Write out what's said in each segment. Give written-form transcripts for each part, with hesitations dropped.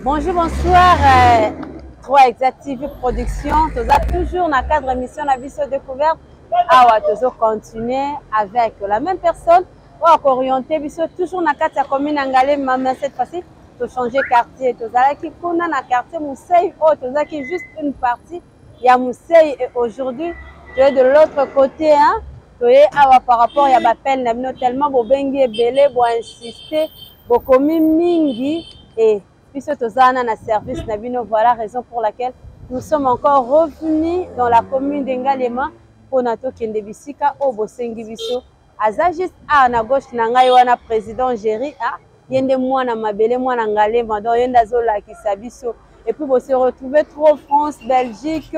Bonjour, bonsoir. 3 Exact TV Production. Toza toujours dans le cadre émission la biso découverte. Awa tozo continuer avec la même personne. Oyo orienté biso toujours na kati ya commune ya Ngaliema, mais cette fois-ci to changer quartier. Tozalaki kuna na quartier Musei oyo tozalaki juste une partie ya Musei et aujourd'hui tu es de l'autre côté, hein. Toye awa par rapport ya bapele na bino tellement bobengi ebele, bo insister, bokomi mingi et biso toza wana na service na bino. Voilà raison pour laquelle nous sommes encore revenus dans la commune de Ngaliema mpona tokende bisika oyo bosengi biso. Aza juste awa na gauche na ngai wana, président Géry, ah, ye nde mwana mabele, mwana Ngaliema, donc ye nde azolakisa biso. Et puis bose retrouver trop France, Belgique,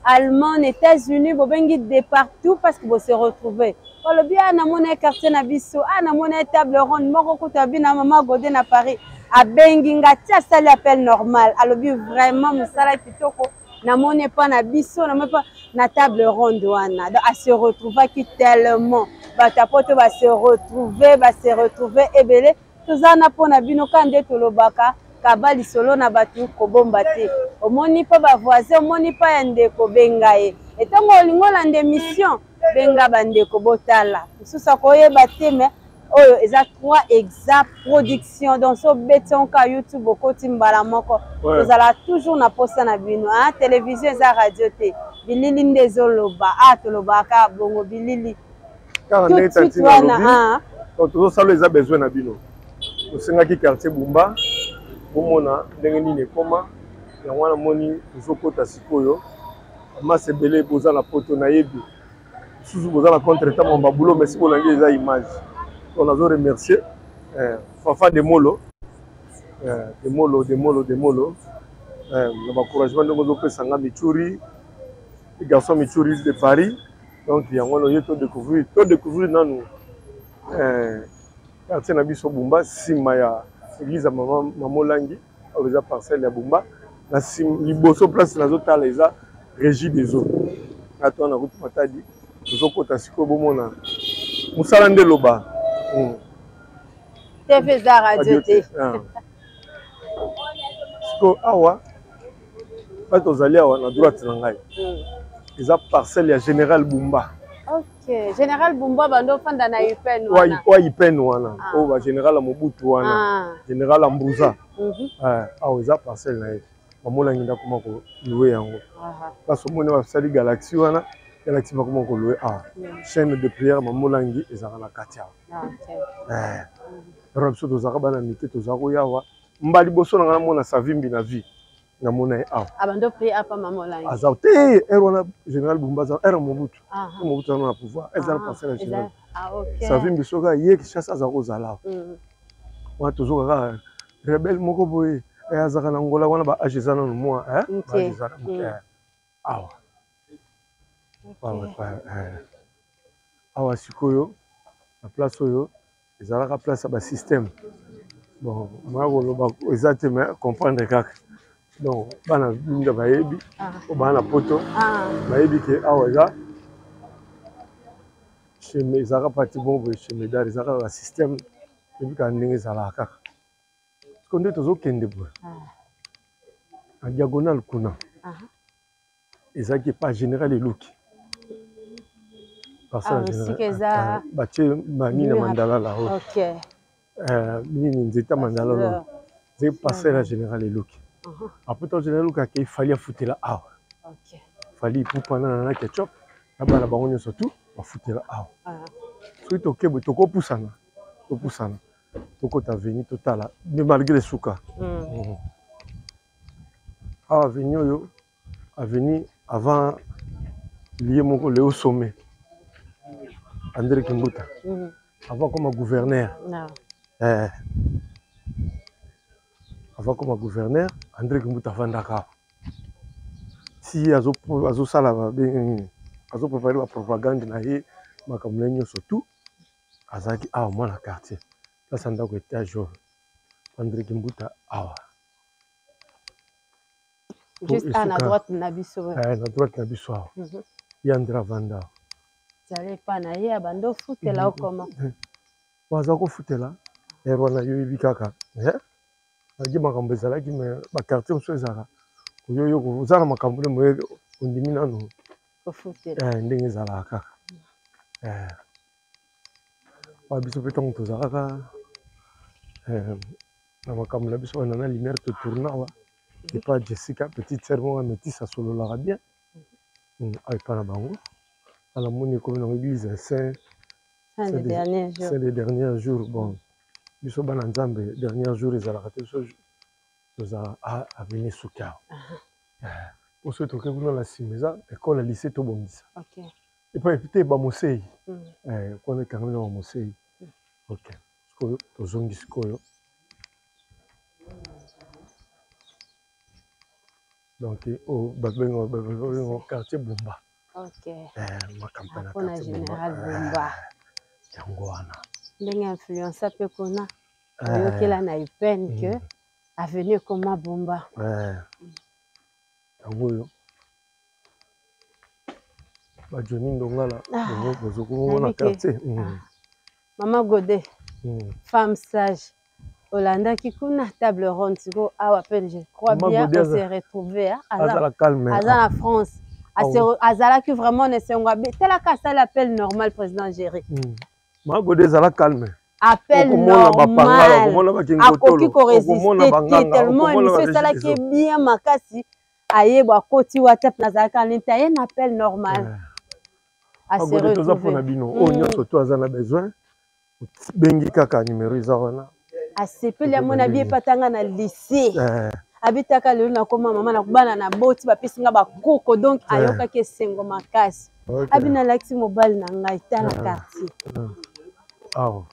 Allemagne, États-Unis, bobengi de partout parce que bose retrouver. Balobi a namoni quartier na biso, a namoni table ronde moko kuta bina mama Godé na Paris. Abengi nga ti asali appel normal. Alobi vraiment mosala kitoko, namoni epa na biso, namoni epa na table ronde wana. Donc ase retrouvaki tellement bato ya poto base retrouve, base retrouve ebele. Toza na mpo na bino ka nde tolobaka kaba lisolo na bato kobomba te. Omoni mpa bavoisin, omoni mpa ya ndeko, benga ye. Etango olingi olanda émission, benga bandeko botala. Mosusu akoyeba te, mais oyo eza 3 Exa Production. Donc so obeti yango YouTube, okoti mbala moko. Tozala toujours na posa na bino, hein? Télévision eza radio te, bilili nde ezoloba. Ah, tolobaka bongo bilili. Kaka ndenge tantine alobi, donc tozosala eza besoin na bino. Tosengaki quartier Bumba, bomona ndenge nini ekoma. Yango wana moni tozokota sikoyo. Masa ebele boza na poto, nayebi mosusu boza na contre temps mwa babulo, mais si bolangi eza image. Donc nazo remercier Fafa de Molo, de Molo, de Molo, de Molo, na bacouragement ndenge ozopesa nga Michuri, garçon Michuri de Paris. Donc yango wana oye to découvrir nanu quartier na biso Bumba, nsima ya église ya mama Mamolangi. Oyo eza parcelle ya Bumba na liboso. Place nazotala eza Régie des eaux na to wana route Matadi. Tozokota sikoyo, bomona mosala nde loba. TV eza radio te. Sikoyo awa place tozali awa na droite na ngai eza parcelle ya général Bumba. Ok, général Bumba bando ofanda na UPN wana. Wa UPN wana, oyo bagénéral ya Mobutu wana, général ya Mbuza. Awa eza parcelle na ye. Bamonangi ndakoma kolouer yango. Place omoni basali Galaxie wana, Galaxie bakoma kolouer awa. Chaîne de prière Mamolangi ezalaka na kati awa. Ero biso tozalaka bana mike, tozalaka koya awa. Mba liboso na nga namona Savimbi na vie, namona ye awa. Abando prier apa Mamolangi? Aza te. Ere wana général Bumba aza, ere Mobutu, Mobutu aza na pouvoir, eza na parcelle ya général Savimbi. Soki aye Kinshasa, aza kozala awa. Wana tozoka kaka rebelle moko boye azalaka na Ngola wana. Ba age eza nano mwa age ezala moke awa. Awa sikoyo na place oyo ezalaka place ya basystème. Bon, moya koloba eza te, mais comprendre kaka. Donc bana binga bayebi, po bana na poto bayebi ke awa eza cheme, ezalaka parti bon boye, chemedar, ezalaka basystème. Eyebi kaka ndenge ezalaka kaka. Siko nde tozokende boye na diagonale kuna, ezalaki epa général Eluki. Batie banini ya mandalala oyo, nini, nzete ya mandalala oyo ezali parcelle ya général Eluki. Après to général Eluki akei, Fally afutela awa. Fally Ipupa na Ketchup na bana bango nyonso tu bafutela awa. Soki tokebwe, tokopusana, topusana, tokota avenue, totala. Mais malgré suka awa avenue oyo, avenue avant lieu moko Leo Sommet, André Kimbuta avant comme gouverneur, avant comme gouverneur André Kimbuta avandaka awa. Si azosala nini, azoprépare bapropagande na ye, makambo na ye nyonso tout, azalaki awa mwana quartier, place ya ndako étage oyo André Kimbuta awa. Juste na droite na biso. Na droite na biso awa, ye André avanda awa. Ezali epa na ye, abandi ofutela okoma? Aza kofutela ere wana, yo yebi kaka. Malgré makambo ezalaki, mais ba quartier mosusu ezalaka oyo yo oza na makambo nde moye ondimi nanu ndenge ezalaka kaka. Ba biso mpe ntango tozalaka na makambo na biso wana na lumière, totourna awa epa Jessica, petite sœur moko métisse, asololaka bien awa epa na bango. Ala moni ekomi nango église ya Saint Saint des derniers jours. Bon, biso bana Nzambe, dernier jour ezalaka te. Biso tozala avenue suki awa. Po soki toke kuna na nsima, eza ekole ya lycée Tobongisa, epai te bamosei kuna ekangami na bamosei. Ok, sikoyo tozongi sikoyo. Donc oyo babenga quartier Bumba, makambo na quartier Bumba yango wana. Ndenge influence mpe kuna oyokela na UPN que avenue ekoma Bumba. Yango oyo bajoni Ndongala bozokomona quartier. Mama Gode, femme sage, olandaki kuna table ronde. Sikoyo awa mpe, je crois bien on s'est retrouvé. Azala calme. Aza na France, azalaki vraiment na esengo. Talaka, asali appel normal, président Géry. Mama Gode, ezala calme. Appel normal, akoki korésister te tellement émission esalaki bien makasi. Ayeba akoti WhatsApp, nazalaka nini te, aye na appel normal. Agode, toza mpona bino. Oyo nyonso to aza na besoin, bengi kaka numero eza wana. Asepeli, amona bi epatanga na lycée, abitaka. Lelo nakoma mama na bana, na boti, bapesi nga bakoko. Donc ayokaki esengo makasi. Abi nalakisi mobali na ngai, tala quartier. Awa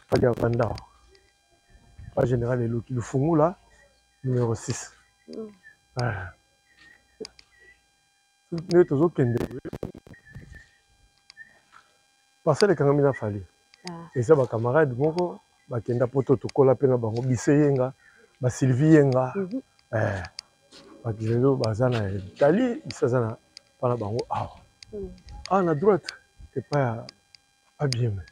fali avanda awa pa général Eloki Lufungula numéro 6. Nde tozokende parcelle ekangami na Fali. Eza bacamarade moko bakenda poto, tokola mpe na bango, bise yenga, basylvie yenga. Bato lelo baza na Italie, bise aza na mpa na bango awa. Awa na droite epai ya Abieme,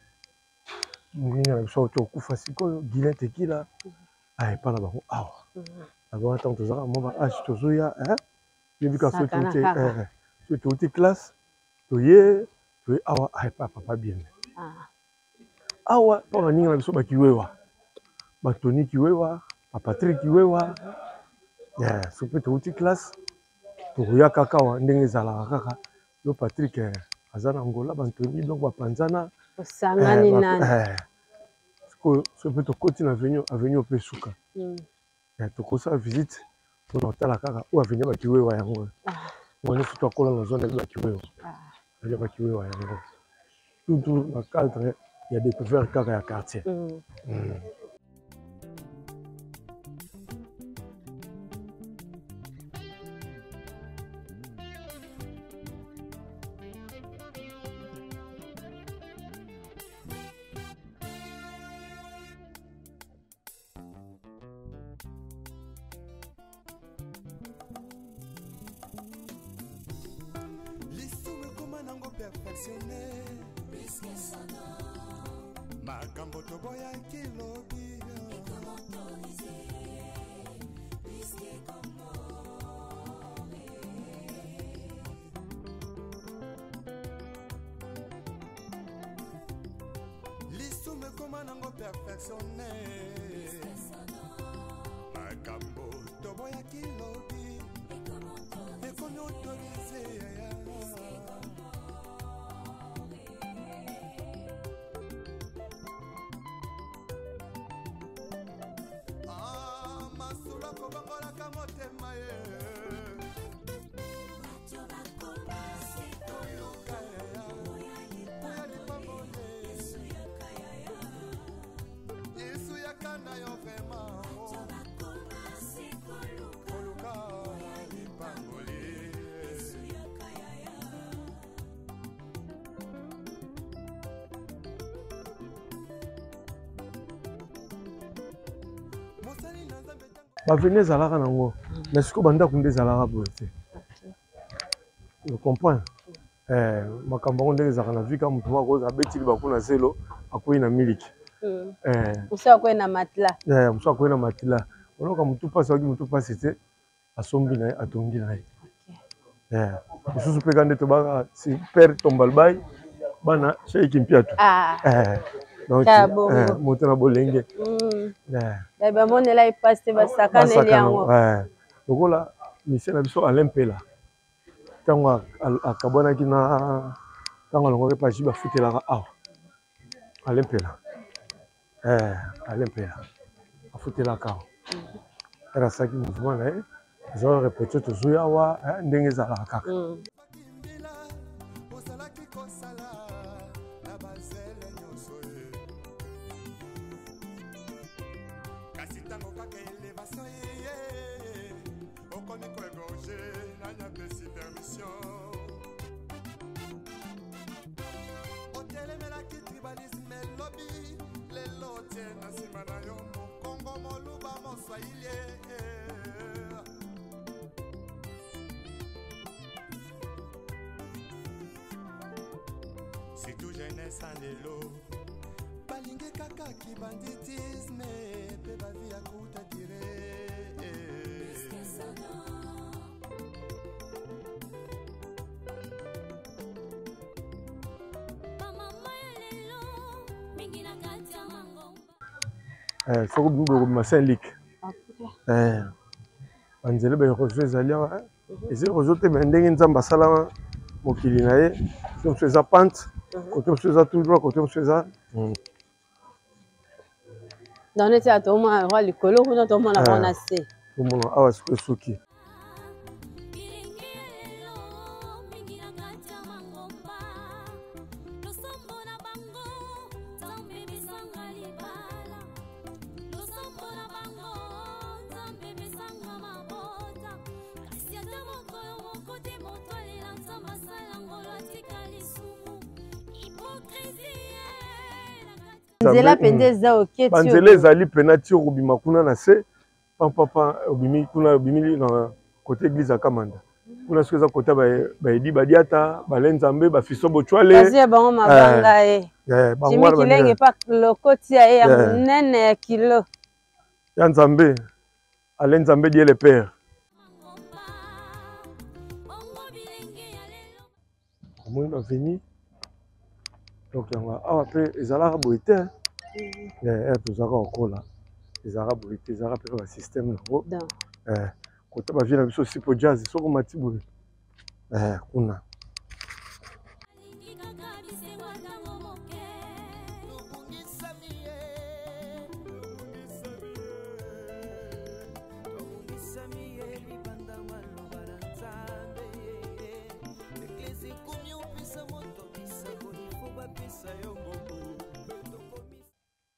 moninga na biso auti okufa sikoyo, Guilin Tekila, epa na bango awa. Na bango ntango tozalaka mwa ba age, tozoya yebi kaka soki touti classe, toye awa epa papa Bieme. Awa mpo baninga na biso bakiwewa, batoni kiwewa, bapatrik kiwewa. Soki mpe touti classe, tokoya kaka awa ndenge ezalaka kaka. Yo Patrik aza na Angola, bantoni donc bapanzana. Osangani nani? Sikoyo soki mpe tokoti na avenue, avenue mpe suka, tokosala visite mpona kotala kaka oyo avenue bakiwewa yango. Ngo nyonso toakola na zone bakiwewa, avenue bakiwewa yango, toujours na cadre ya découverte kaka ya quartier. Lisumu ekoma nango perfectionne, makambo toboyaki lobi. Lisumu ekoma nango perfectionne, makambo toboyaki lobi ekomi autorisé. Ah, masolo akobongolaka motema ye. Koluka ya lipamboli, Yesu yaka na yo vraiment. Koluka lipamboli. Mosali na Nzambe ntango Baavenue ezalaka nango, mais sikoyo bandako nde ezalaka boye te. Comprendre makambo yango ndenge ezalaka na vie kaka. Motu moko akozala abetili baku na zelo, akwei na miliki. Mosu akwei na matelas. Mosu akwei na matelas. Oloka motu mpasi, ayoki motu mpasi te, asombi na ye, atongi na ye. Mosusu mpe ka nde tobaka si père tombalbay bana sheiki mpiatu. Ah. Donc moto na bolenge. Bamonela ye mpasi te, basakaneli yango. Lokola misie na biso Alain Mpela, ntango akabwanaki na ntango alongwaki epa jibe, afutelaka awa. Alain Mpela, Alain Mpela afutelaka awa. Ere asalaki mouvement na ye, eza répétition tozwi awa ndenge ezalaka kaka. Ozalaki kosala na bazele nyonso ye, kasi ntango kaka elevation ye, okomi koegorge. Nani apesi permission? Otelemelaki tribalisme elobi, lelo otie na nsima na yo mokongo, moluba, moswahili. Surtout jeunesse ya lelo balingi kaka kibanditisme mpe bavi ya kuta dire. Soki obimi boye, okobima Saint Luc. Banzela baerosion ezali awa, eza erosion te, me ndenge Nzambe asala mokili na ye, kote mosusu eza pente, kote mosusu eza tout droit, kote mosusu eza Donc neti ya tomona roi likolo kuna, tomona bango na se. Tomona awa sikoyo esuki. Nzela mpenza eza oke. Banzela ezali mpena ti okobima kuna na se pampapa, obimi kuna, obimi na kote église ya Kamanda kuna. Soki eza kota baedi badiata bale Nzambe bafiso bocwale. Bazwi ya bango mabanga ye. Jimi Kilenge pa lokoti ya ye ya monene ya kilo. Ya Nzambe ale Nzambe die le père. Omoni baveni, donc yango awa mpe ezalaka boye te. Tozalaka kokola, ezalaka boye te, ezalaka mpe basystème nango. Kota bavie na biso Sipo Jazz, soki omati boye kuna.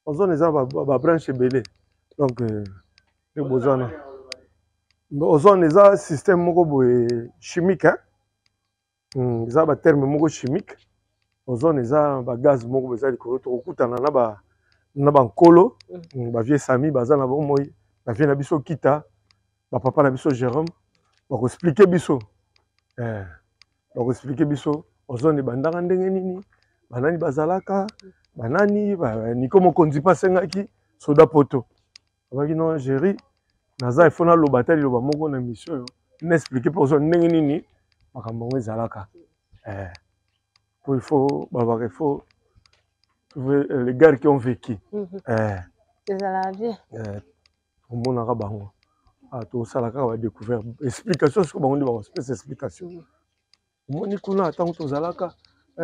Ozone eza babranche ebele, donc nde boza na ozone, eza système moko boye chimique, hein? Eza baterme moko chimique. Ozone eza bagaz moko boye eza likolo. Tokokutana na ba na bankolo, bavie Sami baza na bomoi, bavie na biso Kita, bapapa na biso Jérôme, bakoexplike biso, bakoexplike biso ozone ebandaka ndenge nini, banani bazalaka banani. Niko Mokonzi mpe asengaki soda poto, abaki non Géri, naza ifo naloba ata liloba moko na mission oyo, na explike mpe ozone ndenge nini makambo yango ezalaka. Po il faut balobaka, il faut trouver les gars qui ont vécu. Ezalaka bien. Omonaka bango, tosala kaka badécouvert, explication siko bango nde bakopesa explication. Omoni kuna ntango tozalaka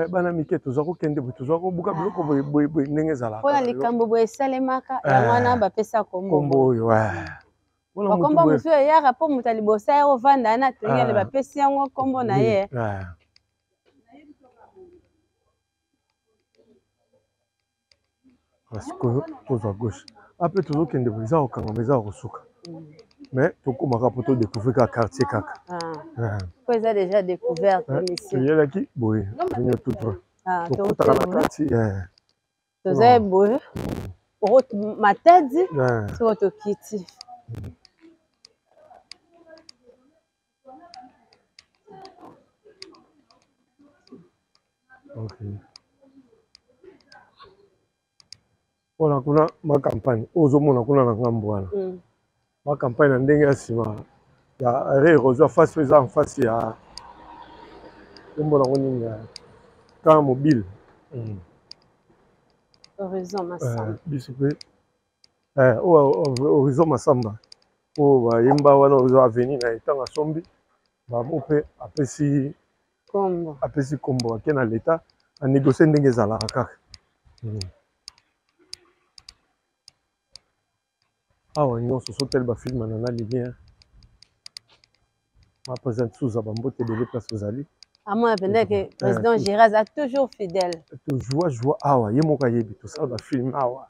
bana mike, toza kokende boye, toza kobuka biloko boye boye boye, ndenge ezalaka. Mpona likambo boye esalemaka, yango wana bapesa kombo. Kombo oyo. Bakombo mosusu eyaka mpo moto ya liboso aya kovanda wana, atongele, bapesi yango kombo na ye. Sikoyo tozwa gauche ape, tozokende boye, eza kokangama, eza kosuka, mais tokomaka mpo todécouvrir kaka quartier kaka. Po eza déjà découverte. Toyelaki boye venir tout droit, tokotaka na kati. Toza boye route Matadi, soko tokiti. Ok, mpona kuna ma campagne oyo ozomona kuna na ngambo wana. Mwa campagne na ndenge ya nsima ya réérosion face oyo eza en face ya kombo nango nini ya camp mobile. Horizon Masamba. Biso mpe oyo Horizon Masamba oyo bayemba wana oyo avenue na ye ntango asombi bango mpe apesi kombo, apesi kombo ake na leta anégocie ndenge ezalaka kaka. Awa nyonso sotali bafilme na na lumière ma président Souza bambote ebele place ozali. Amona mpenza ke président Gérard aza toujours fidèle. Tojoua joua awa ye moko ayebi tosala bafilme awa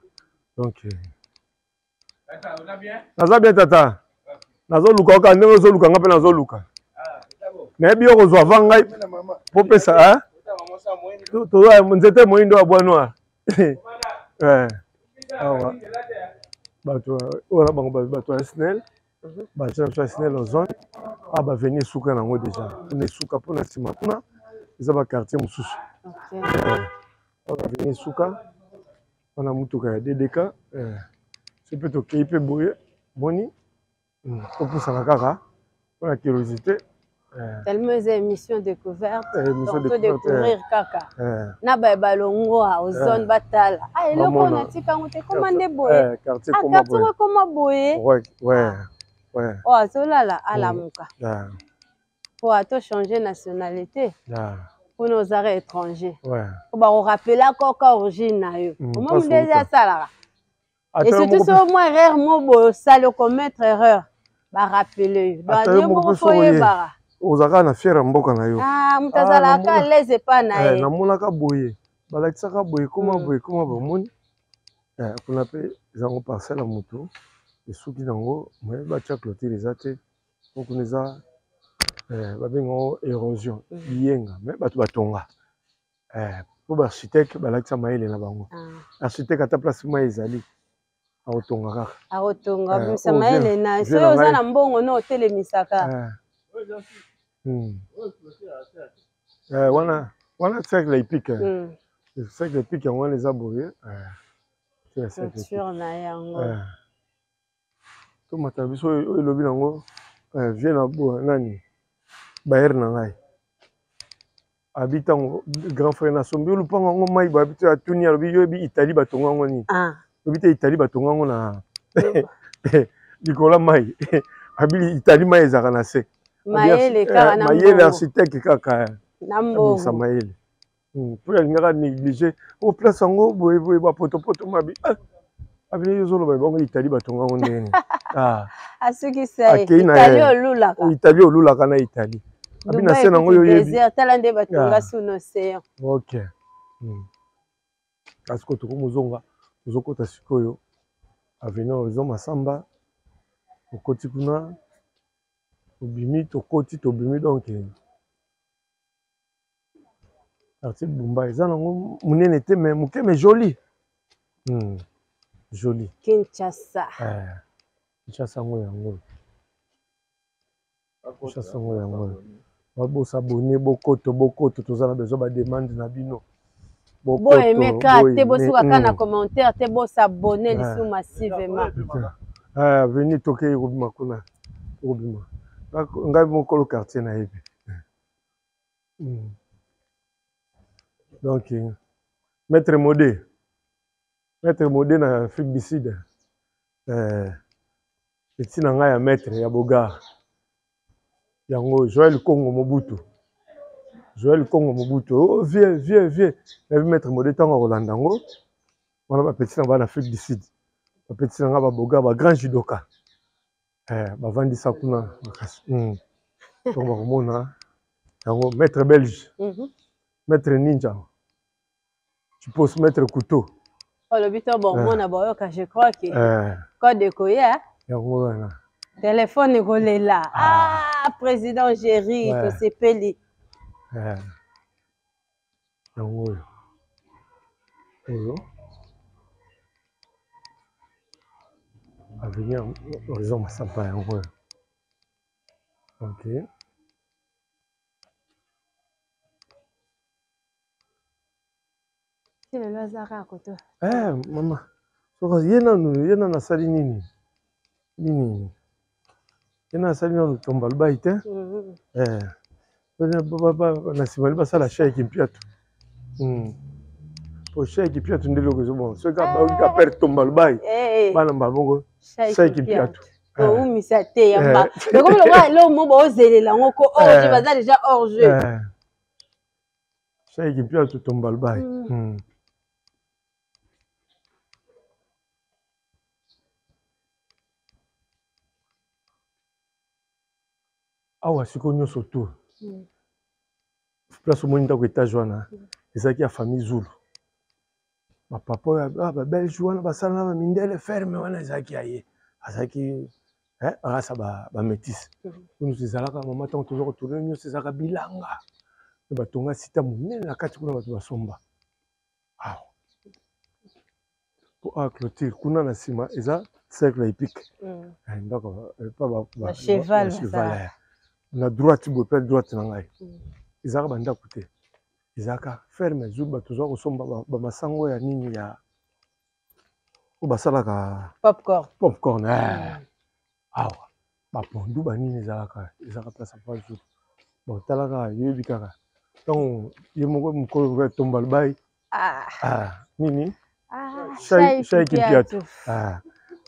donc naza bien tata, nazoluka oka ndenge ozoluka nga mpe nazoluka, nayebi yo kozwa avant ngai po pesa toza nzete moyindo ya bois noir. Awa bato oyo na bango bato ya SNEL, bato na biso ya SNEL ozone awa baveni esuka nango deja kuna esuka mpona nsima kuna eza baquartier mosusu. Awa baveni esuka wana motuka ya DDK so mpe tokei mpe boye moni topusana kaka mpona curiosité. Tellement eza émission découverte, donc todécouvrir kaka na baye balongwa ozone batala ah eloko oyo natika yango te ekoma nde boye, quartier oyo ekoma boye, oyo azolala alamuka po ato changer nationalité mpona ozaka étranger po bakorapela kaka origine na yo omoni nde eza asalaka. Et surtout soki mwa erreur mo boye osali, okommettre erreur, barapele yo, donc yo moko fo oyebaka. Ozalaka na fiere ya mboka na yo. Moto azalaka à l'aise epa na ye. Namonaka boye balakisaka boye koma boye koma boye omoni kuna mpe ezango parcelle ya moto esuki nango moye batya clôture eza te po kuna eza babengango érosion biyenga me bato batonga po baarchitecte balakisa mayele na bango. Architecte ata place mai ezali akotonga kaka. Akotonga, abimisa mayele na ye. Soki oza na mbongo no otelemisaka. Wana wana cercle hippique, cercle hippique yango wana eza boye. Clôture na yango. Tomata biso oyo elobi nango vie na nani bayere na ngai abi ntango grand frère nasombi yo lupango yango mai boye abi te atuni alobi yo yebi Italie batonga yango nini, oyebi te Italie batonga yango na likolo ya mai, abi Italie mai ezalaka na se. Mayele kaka na mayele architecte kaka na mbongo mayele mpo alingaka néglige o place yango boye boye bapotopoto mabi abi ozoloba bango Italie batonga yango ndenge nini. Asukisa ye Italie olulaka. Italie olulaka na Italie abi na se nango yo yebi tala nde batonga sous l'océan. Ok, kasi ko tokomozonga tozokota sikoyo avenue Horizon Masamba, okoti kuna obimi tokoti tobimi donc quartier Bumba eza nango monene te mais moke mais joli, joli. Kinshasa. Kinshasa yango yango Kinshasa yango yango bosabone bokoto bokoto toza na besoin bademande na bino. Boyemeka te, bosuka kaka na commentaire te, bosabone lisusu massivement. Avenue tokei kobima kuna tokobima ngai mokolo quartier nayebi. Donc maître Modé, maître Modé na Afrique du Sud, eti na ngai ya maître ya Bogar yango Joël Congo Mobutu, Joël Congo Mobutu oh vieux vieux vieux nayebi maître Modé ntango akolanda yango wana bapeti na bana Afrique du Sud, bapeti na ngai babogar ba grand judoka bavandisa kuna makasi donc bakomona yango maître belge, maître ninja, tu poses maître couteau. Olobi to bomona boyoka, je crois que code ekoya yango wana telefone ekolela. Ah, président Géry, tosepeli. Yango oyo oyo avenue Horizon Masamba yango oyo ok. Lelo aza kaka koto. Mama soki ye nanu ye nanu asali nini nini. Ye na asali nanu tomba lubai te. Eh. Na nsima nde basala shai kimpiatu. Po shai kimpiatu nde eloko ezobonga. Soki bayoki ka père tomba lubai, bana mbala moko shai kimpiatu. Kowumisa te yamba. Ekomi lokola eloko moko baozelela yango ko hors jeu, baza déjà hors jeu. Shai kimpiatu tomba lubai. Awa sikoyo nyonso tour place omoni ndako etage wana ezalaki ya famille Zulu. Bapapa oyo babelge wana basala na bamindele, ferme wana ezalaki ya ye, azalaki race ya bamétise. Nyonso ezalaka mama, ntango toza kotourne nyonso ezalaka bilanga, batonga sita monene na kati kuna, bato basomba awa po awa clôture kuna na nsima eza cercle hippique, ndako pa cheval na droite boye mpe droite na ngai ezalaka bandako te, ezalaka ferme. Zulu bato oza kosomba bamasango ya nini ya oyo basalaka popcorn, popcorn awa bapondu banini ezalaka, ezalaka place ya pa Zulu. Bon, tala kaka, yoyebi kaka ntango ye moko mokolo tomba lubai nini shai kimpiatu.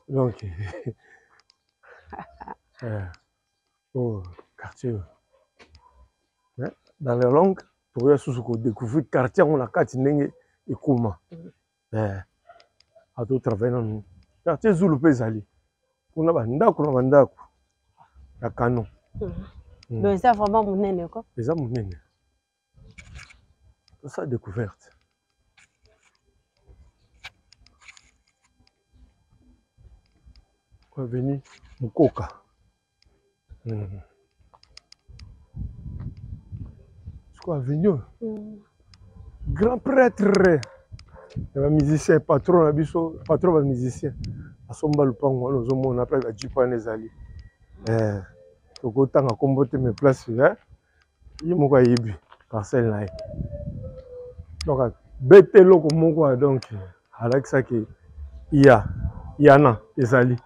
Donc oh, quartier dans les langues tokoya susu kodécouvrir quartier yango na kati ndenge ekoma. Azotravaille nanu quartier Zulu mpe ezali kuna, bandako na bandako ya canon. Donc eza vraiment monene ko. Eza monene, tosala découverte. Avenue Mukoka. Sikoyo avenue oyo, grand prêtre ya bamusicien, patron na biso, patron ya bamusicien, asomba lupango wana ozomona place bajeep wana ezali. Tokotanga nkombo te, mais place ye moko ayebi parcelle na ye. Donc abete eloko moko, donc alakisaki ya yana ezali.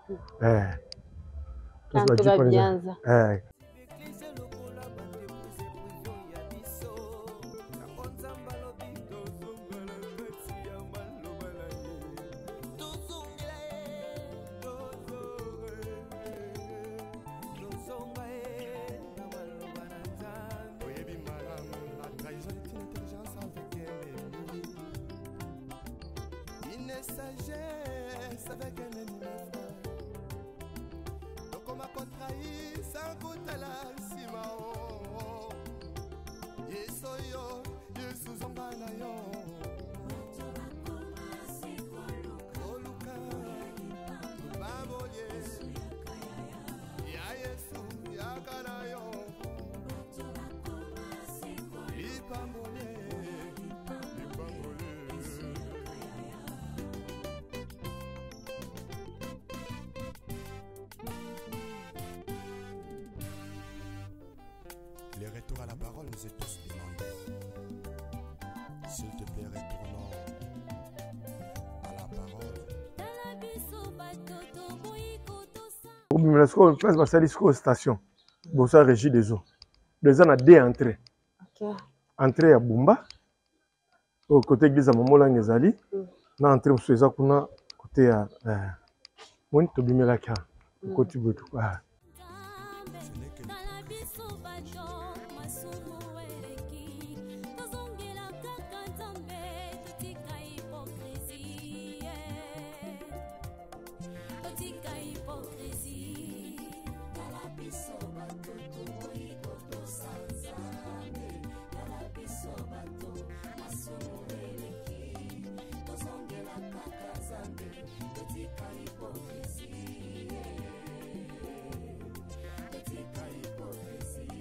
Sagesse avec un ennemi, mon frère. Tokoma kotrahir sans kotala nsima o. Yesu yo, Yesu zonga na yo. Koluka babolie ya Yesu yaka na yo. Lipambolie, lipambolie. Le retour à la parole nous est tous demandé. S'il te plaît, retournons à la parole. Obimela sikoyo place basali sikoyo station bosa Régie des eaux. Eza na deux entrée, entrée ya Bumba oyo côté église ya Mamolangi ezali, na entrée mosusu eza kuna côté ya moni tobimelaki awa, okoti boye. Tala biso bato, masumu eleki, tozongela kaka Nzambe, totika hypocrisie, totika hypocrisie. Tala biso bato, toboyi kotosa Nzambe. Tala biso bato, masumu eleki, tozongela kaka Nzambe, totika hypocrisie, totika hypocrisie,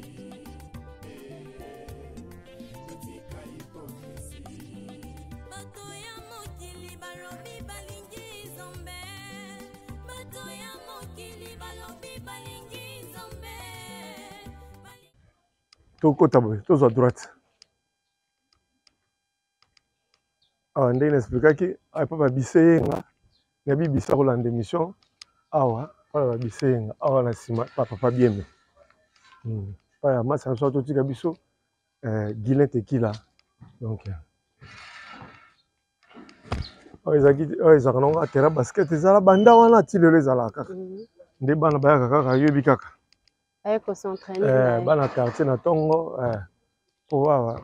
totika hypocrisie. Bato ya mokili balobi balingi Nzambe, bato ya mokili balobi balingi Nzambe. Tokota boye, tozwa droite awa ndenge naexplikaki epa babise ye nga nayebi bisa kolanda émission awa. Wana ba bisenga awa na nsima pa papa Bieme. Pa ya masi na biso totika biso eh, Guilin Tekila. Donc eh. Oyo ezalaki oyo ezalaka nango terrain basket ezala banda wana ti lelo ezalaka kaka. Nde bana bayaka kaka yoyebi kaka. Aye ko s'entraîner na ye. Bana quartier na tongo eh, po awa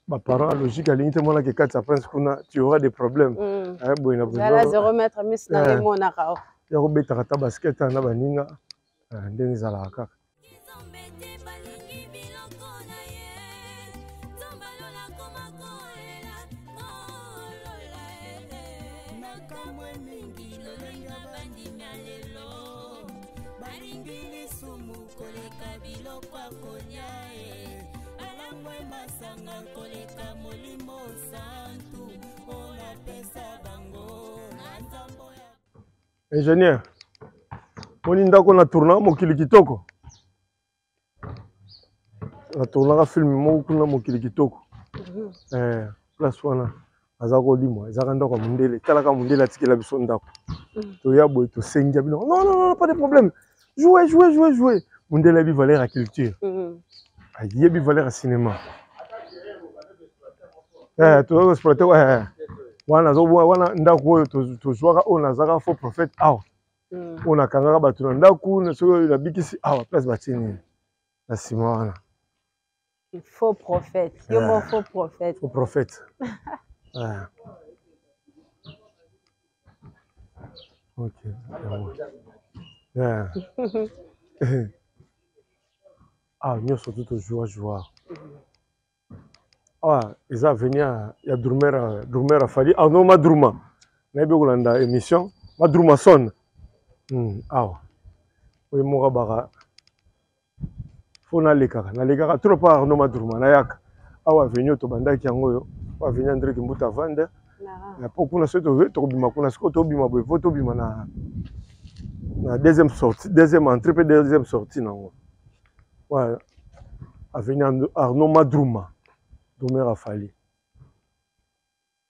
ba parents ya logique alingi te mwana ke kati ya prince kuna tu auras des problèmes. Eh, boye na boye. Zala 0 mètre miss na ngai monaka o. Ya kobetaka ata basket na baninga eh, ndenge ezalaka kaka. Balingi lisumu koleka biloko ya kolia e balangwe masanga koleka molimo santu oyo napesa bango na nzambo ya Ingénieur, moni ndako na tournaka mokili kitoko. Na tournaka film moko kuna mokili kitoko. Eh, place wana aza kolimwa ezaka ndako ya mondele talaka mondele atikela biso ndako toya boye tosengi ya bino non non non pas de problème jouer jouer jouer jouer mondele ayebi valeur ya culture ayebi valeur ya cinéma eh, toza koexploite eh, wana wana ndako oyo tozwaka oyo nazaka faux prophète awa oyo nakangaka bato na ndako soki oyo nabikisi awa place batie nini na nsima wana Faux prophète. Yo moko faux prophète. Faux prophète. Ok. Yeah. Ah, nyonso tu tozwa jwa. Ah, eza avenue ya, ya Drumer, Drumer Afali. Ah non, Madruma. Nayebi kolanda émission. Madruma son. Awa. Oyo moko baka fo nalekaka nalekaka trop pa Arnaud Madruma nayaka awa avenue oyo tobandaki yango oyo po avenue André Kimbuta avanda po kuna soki tokobima kuna sikoyo tobima boye po tobima na na deuxième sortie deuxième entrée mpe deuxième sortie nango ouais. Avenue Arnaud Madruma Drumer Afali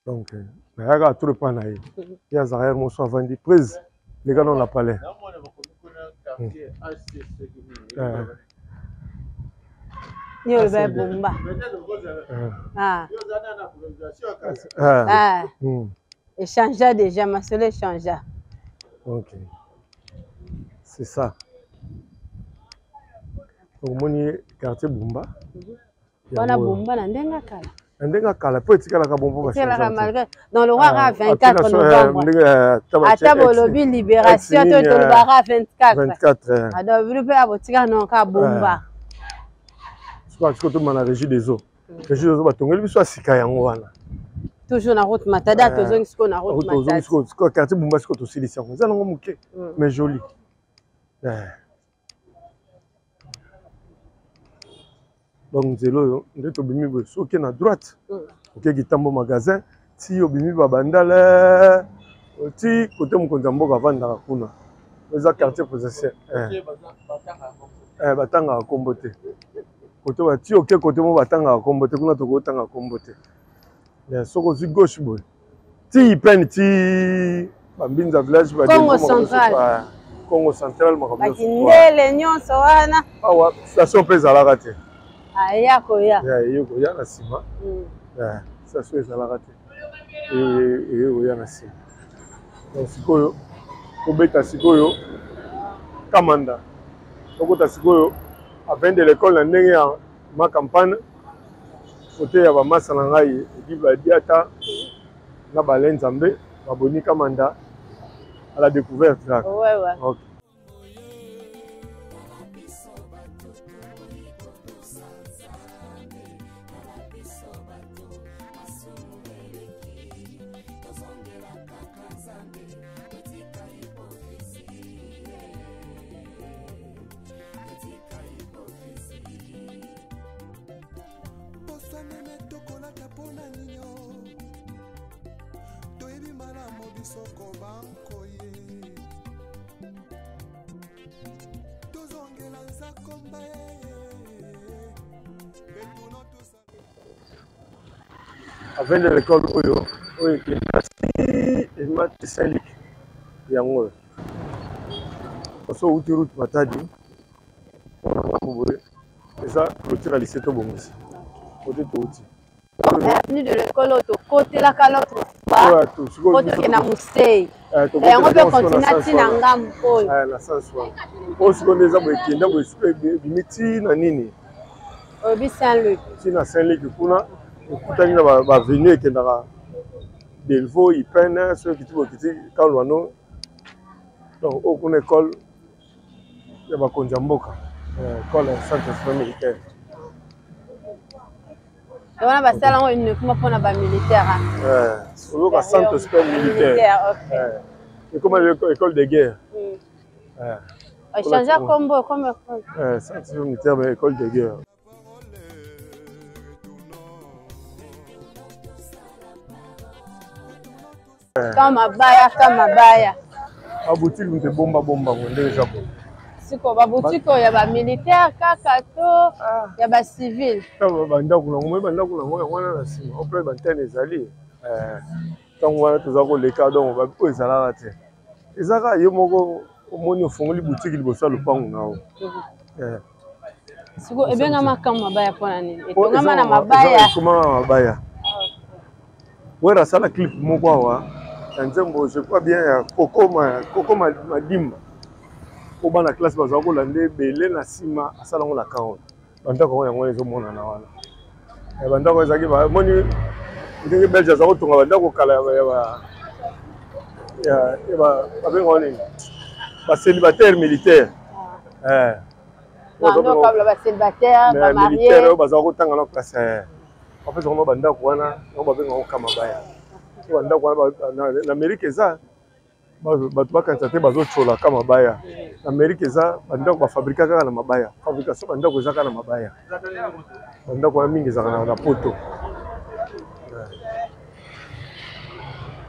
donc euh, nayaka trop epa na ye ye azalaka ye moso avandi prise leka nano na palais Yo oloba ya bomba. Ah. Ah. Échangea déjà, masolo échangea. Ok. C'est ça. omoni quartier Bumba. Wana Bumba na ndenge kala. Na ndenge kala po etikalaka bon po etikalaka malgré dans le roi ra 24 novembre. Ata bolobi libération to tolobaka 24. 24. Alors bino pe abotika non ka Bumba. Sikoyo sikoyo tobima na régie des eaux. Régie des eaux batongeli biso ya sika yango wana. Toujours na route Matadi, tozongi sikoyo na route Matadi. Sikoyo sikoyo quartier Bumba sikoyo tosilisi yango. Eza nango moke mais joli. Donc nzela oyo nde tobimi boye soki na droite oke Kitambo magasin ti obimi babandale ti kote mokonzi ya mboka avandaka kuna eza quartier présidentiel eh, batangaka nkombo te kote bati oke kote mo batangaka nkombo te kuna tokotanga nkombo te mais soki ozwi gauche boye ti pene ti bambinza village Congo central Congo central makambo bakindele nyonso wana awa station mpe ezalaka te aya koya eye koya na nsima station ezalaka te eye koya na nsima donc sikoyo kobeta sikoyo kamanda tokota sikoyo avenue de l'école na ndenge ya ma campagne kote ya bamasa na ngai edi badiata na bale nzambe baboni kamanda à la découverte kaka ouais, ouais. Okay. Posa meme tokolata mpona ninio toyebi malamu biso kobankoye tozongela nzakomba betuno tusa Avenue de l'école oyo oyo ekenda ti emati Saint-Luc yango oyo. So outi route Matadi, boye eza clôture ya lycée tobongisi kote touti. Avenue de l'école oyo tokotelaka l'autre fois po tokende na musei, yango mpe continue ti na ngambo oyo. Na sens wana oyo sikoyo nde eza boye, ekenda boye, sikoyo ebimi ti na nini? Oyebi Saint Luc? Ti na Saint Luc kuna, ekutani na baavenue ekendaka Delvaux, Ipene. Soki ekiti boye, ekiti Kalwano. Donc oyo kuna école ya bakonzi ya mboka, école ya centre supérieur militaire. Wana basala yango uniquement mpona bamilitaire? Oyoka centre supérieur militaire ekoma école de guerre. Echange kombo, ekoma école. Centre supérieur militaire, mais école de guerre. Ka mabaya, ka mabaya. Baboutique moto ebomba bomba ngo ndenge eza boye. Siko baboutique oyo ya bamilitaire kaka to ya bacivile? Bandako nango moi, bandako nango yango wana na nsima ople bantene ezali. Ntango wana toza koleka, donc oyo ezalaka te, eza kaka yo moko omoni ofongoli boutique liboso ya lopango na yo. Siko ebengama ka mabaya mpona nini? Etongama na mabaya? Ekomama na mabaya. Wera asala clip moko awa ya nzembo, je crois bien ya Kokoma, Koko Madimba, po bana classe bazala kolanda ebele na nsima. Asala yango na camp. Bandako yango, yango ezomonana wana. Bandako ezalaki, moni ndenge Belge aza kotonga bandako kala, babengaka nini, bacélibataire militaire. Bacélibataire. Oyo bazala kotanga na classe, bapesa bango bandako wana, yango babengaka ka mabaya. Bandako wana na Amérique eza, bato bakanisa te bazotyola ka mabaya. Na Amérique eza bandako bafabrika kaka na mabaya, fabrication bandako eza kaka na mabaya. Bandako wana mingi ezalaka na poto.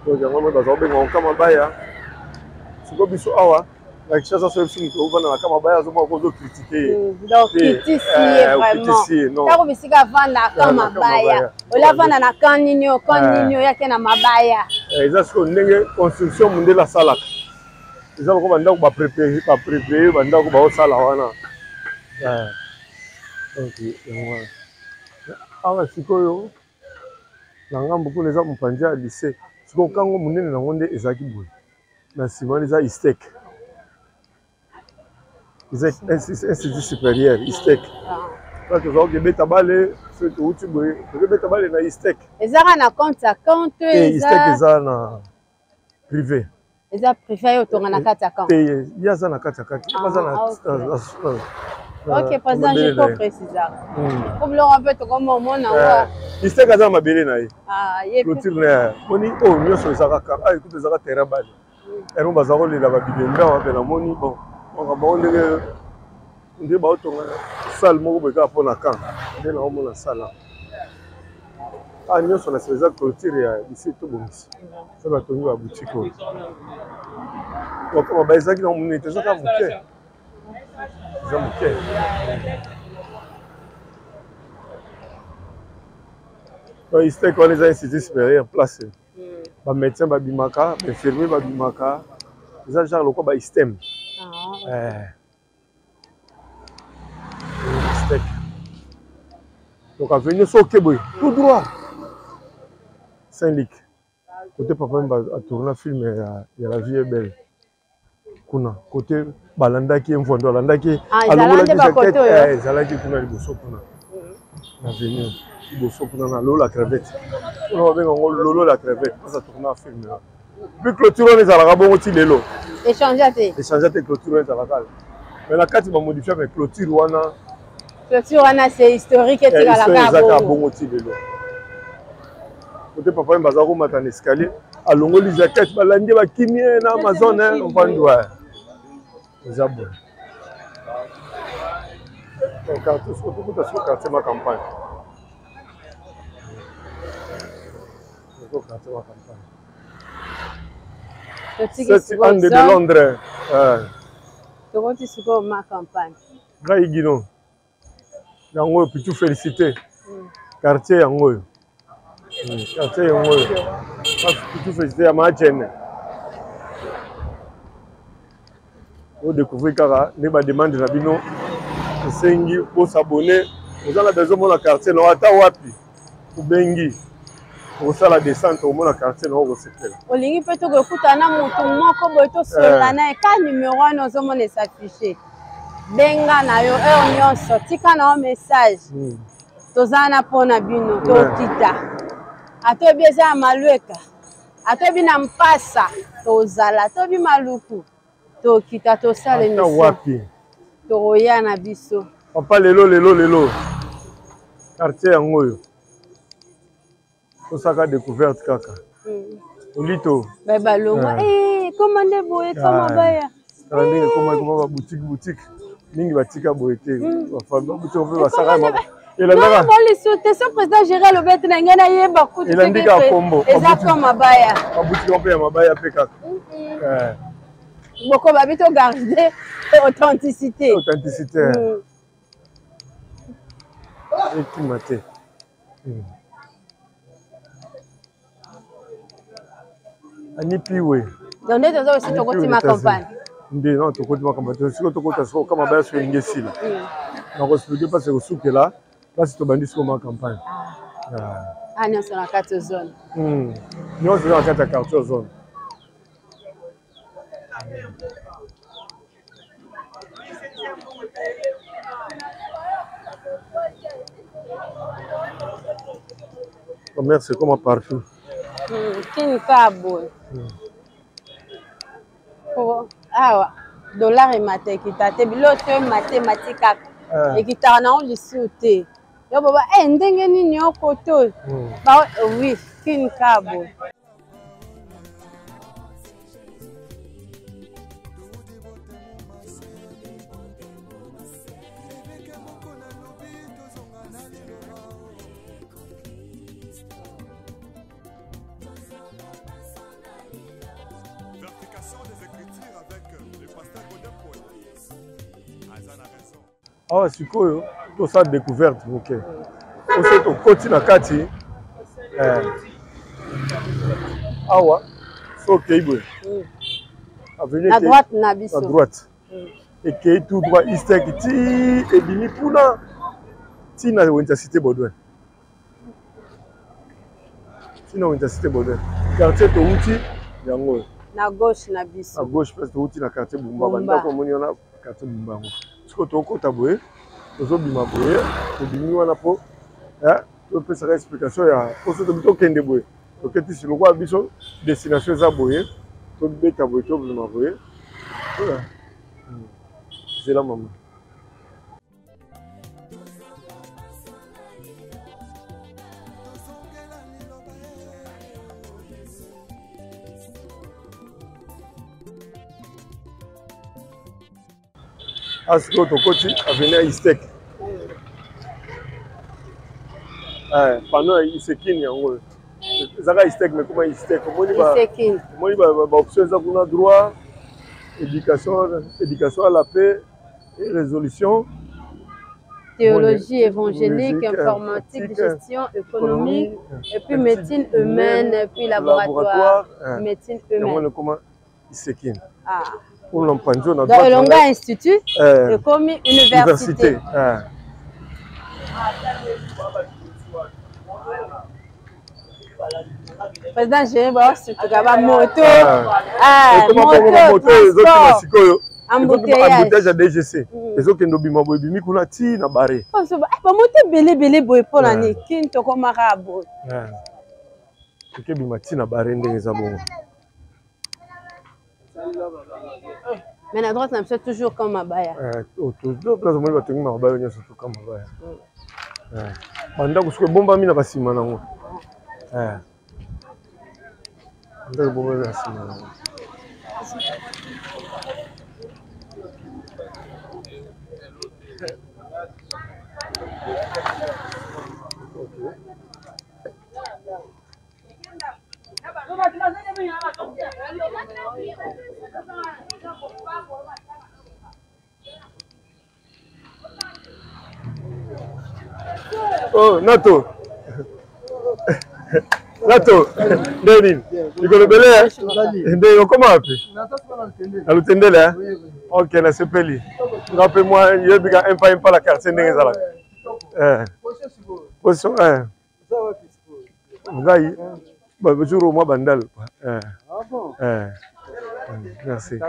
Donc yango moi baza kobenga ka mabaya. Sikoyo biso awa na Kinshasa, so biso moto ovanda na ka mabaya, azomona ko ozocritiquer ye. Donc kitisi ye vraiment ntango bisika avanda ka mabaya, olia avanda na kan nini oyo, kan nini oyo ake na mabaya. Eza sikoyo ndenge construction mondele asalaka, eza loko bandako baprépare, bandako baosala wana. Donc yango wana awa sikoyo na ngambo kuna eza mopanzi ya lycée. Sikoyo kango monene nango nde ezalaki boye, na nsima wana eza ISTEC, eza institut supérieur ISTEC. Wana tozalaki kobeta bale. Soki touti boye, tokobeta bale na ISTEC. Ezaka na compte ya compte? ISTEC eza na privé. Eza privé, oyo otonga na kati ya camp? Te, ye aza na kati ya kati, aza na. Ok président, je peux préciser po biloko mpe tokoma omona wa. ISTEC aza na mabele na ye, clôture na ye. Moni oyo nyonso eza kaka ekuta, ezaka terrain bale yango baza kolela babilembe awa mpe. Namoni bon, makambo yango ndenge nde baotonga salle moko boye kaka mpona camp, nde naomona salle awa nyonso na nsima eza clôture ya lycée tobongisi. So batongi baboutique oyo ba ezalaki na monene te, eza kaka moke, eza moke. ISTEC wana eza institut supérieur, place bamédecin babimaka, bainfirmier babimaka. Eza genre lokwa ba ISTEM. ISTEC, donc avenue so oke boye tout droit, Saint Luc, côté papa Wemba atourna film ya La vie est belle kuna, côté balandaki ye, mvondo alandaki, alongolaki jaquette. Ezalaki kuna liboso, kuna na avenue liboso kuna na Lolo la Crevette, kuna babenga yango Lolo la Crevette, place atourna film wana. Puis clôture wana ezalaka bongo ti lelo. Échange te? Échange te, clôture wana ezalaka, mais na kati bamodifia, mais clôture wana. Clôture wana c'est historique, etikalaka. Ezalaka bongo ti lelo. Kote papa Wemba aza komata na escalier, alongoli jaquette, balandi, bakimi ye na Amazone. Ovandi wa eza boye. Tokuta siko quartier Ma Campagne, quartier Ma Campagne, Totika. Ande de Londres. Tokoti sikoyo Ma Campagne. Ngai Gino, yango oyo Pitu Félicité, quartier yango oyo, quartier yango oyo Pitu Félicité ya Majene. Odécouvrir kaka nde bademande na bino esengi bosabone. Oza na besoin mona quartier na ata wapi, obengi, okosala descente, okomona quartier na okosepela. Olingi mpe tokokutana na motu moko boye, tosolola na ye, ka numero wana ozomona esaffiche, benga na yo heure nyonso, tika na yo message. Toza na mpo na bino, tokita atoyebi eza ya Malweka, atoyebi na Mpasa, tozala toyebi Maluku, tokita tosala ata émission. Wapi? Tokoya na biso. Papa, lelo lelo lelo quartier yango oyo tosaka découverte kaka. Olito. Baye balongwa. Koma nde boye, koma baya. Tala ndenge ekoma, ekoma baboutique boutique mingi, batika boye te, baboutique mpe basaka elandaka. Bolisu te so président Géri alobi ete na ngai nayeba kutu. Elandi kaka kombo. Eza ko mabaya. Baboutique mpe ya mabaya mpe kaka. Boko babi to garder authenticité. Authenticité. Ekima te. Ani piwe. Donc nde toza osi tokotima campagne. Nde non, tokoti makambo te. Sikoyo tokota sikoyo kama baya, soki elingi esila, nakoexpliquer mpasi ekosukela place tobandi sikoyo ma campagne. Ah, nyonso na kati zone. Nyonso eza na kati ya quartier zone. Commerce ekoma partout. Kini ka boye. Po awa dollar emata ekita te, biloko to emata emati kaka, ekitaka nango lisusu te. Yo boba ndenge nini okoto oyo? Ba oui, kini ka boye. Eveke moko nalobi, tozonga na liloba. Vérification des Écritures avec le pasteur Godin Paul. Aza na raison. Awa sikoyo tosala découverte moke oso tokoti na kati. Awa so okei boye, avenue na droite na biso. Na droite ekei tout droit Istek ti ebimi kuna ti na wenza Cité Baudouin, ti na wenza Cité Baudouin. Quartier touti yango oyo. Na gauche na biso. Na gauche, place touti na quartier Bumba. Bumba. Bandako omoni wana, quartier Bumba yango. Sikoyo tokota boye, tozobima boye, tobimi wana mpo topesaka explication ya poso. Tobi tokende boye, toketisi lokola biso destination eza boye, tobeta boye, tobima boye. Zela mama. Tozongela liloba ye Yesu. Awa sikoyo tokoti avenue ya Istek. Panneau ya Isekini yango oyo ezaka Istek, mais koma Istek omoni Isekini. Omoni baoption eza kuna, droit, éducation, éducation à la paix et résolution, théologie évangélique, musique, informatique, informatique, gestion économique, et puis médecine humaine, humaine, et puis laboratoire, médecine yango humaine. Ekoma Isekini. Ah. Oyo na mopanzi oyo na Donc droite elonga na ngai, institut ekomi université. Université. Président Géri baosutuka bamoto. Ah. Ekoma bongo bamoto ezokima transport sikoyo. Embouteillage. Embouteillage ya DGC ezokende obima boye, ebimi kuna ti na bare. Bamoto ebele ebele boye mpona Ouais. nini kini tokomaka boye? Ekebima ti na bare ndenge eza bongo. Mais na droite na biso toujours comme mabaya. Place omoni batongi mabaya nyonso toka mabaya. Bandako soki ebombami na basima nango, bandako ebombami na nsima nango. Oh, Nato. Nato, nde nini? Likolo ebele, eh? Nde okoma wapi? Na Lutendele, eh? Ok, nasepeli. Nga mpe mwa yebika un pas un pas la quartier ndenge ezalaka. Eh. Position eh. Ngai ba jour mwa bandal. Eh. Ah bon? Eh. Merci.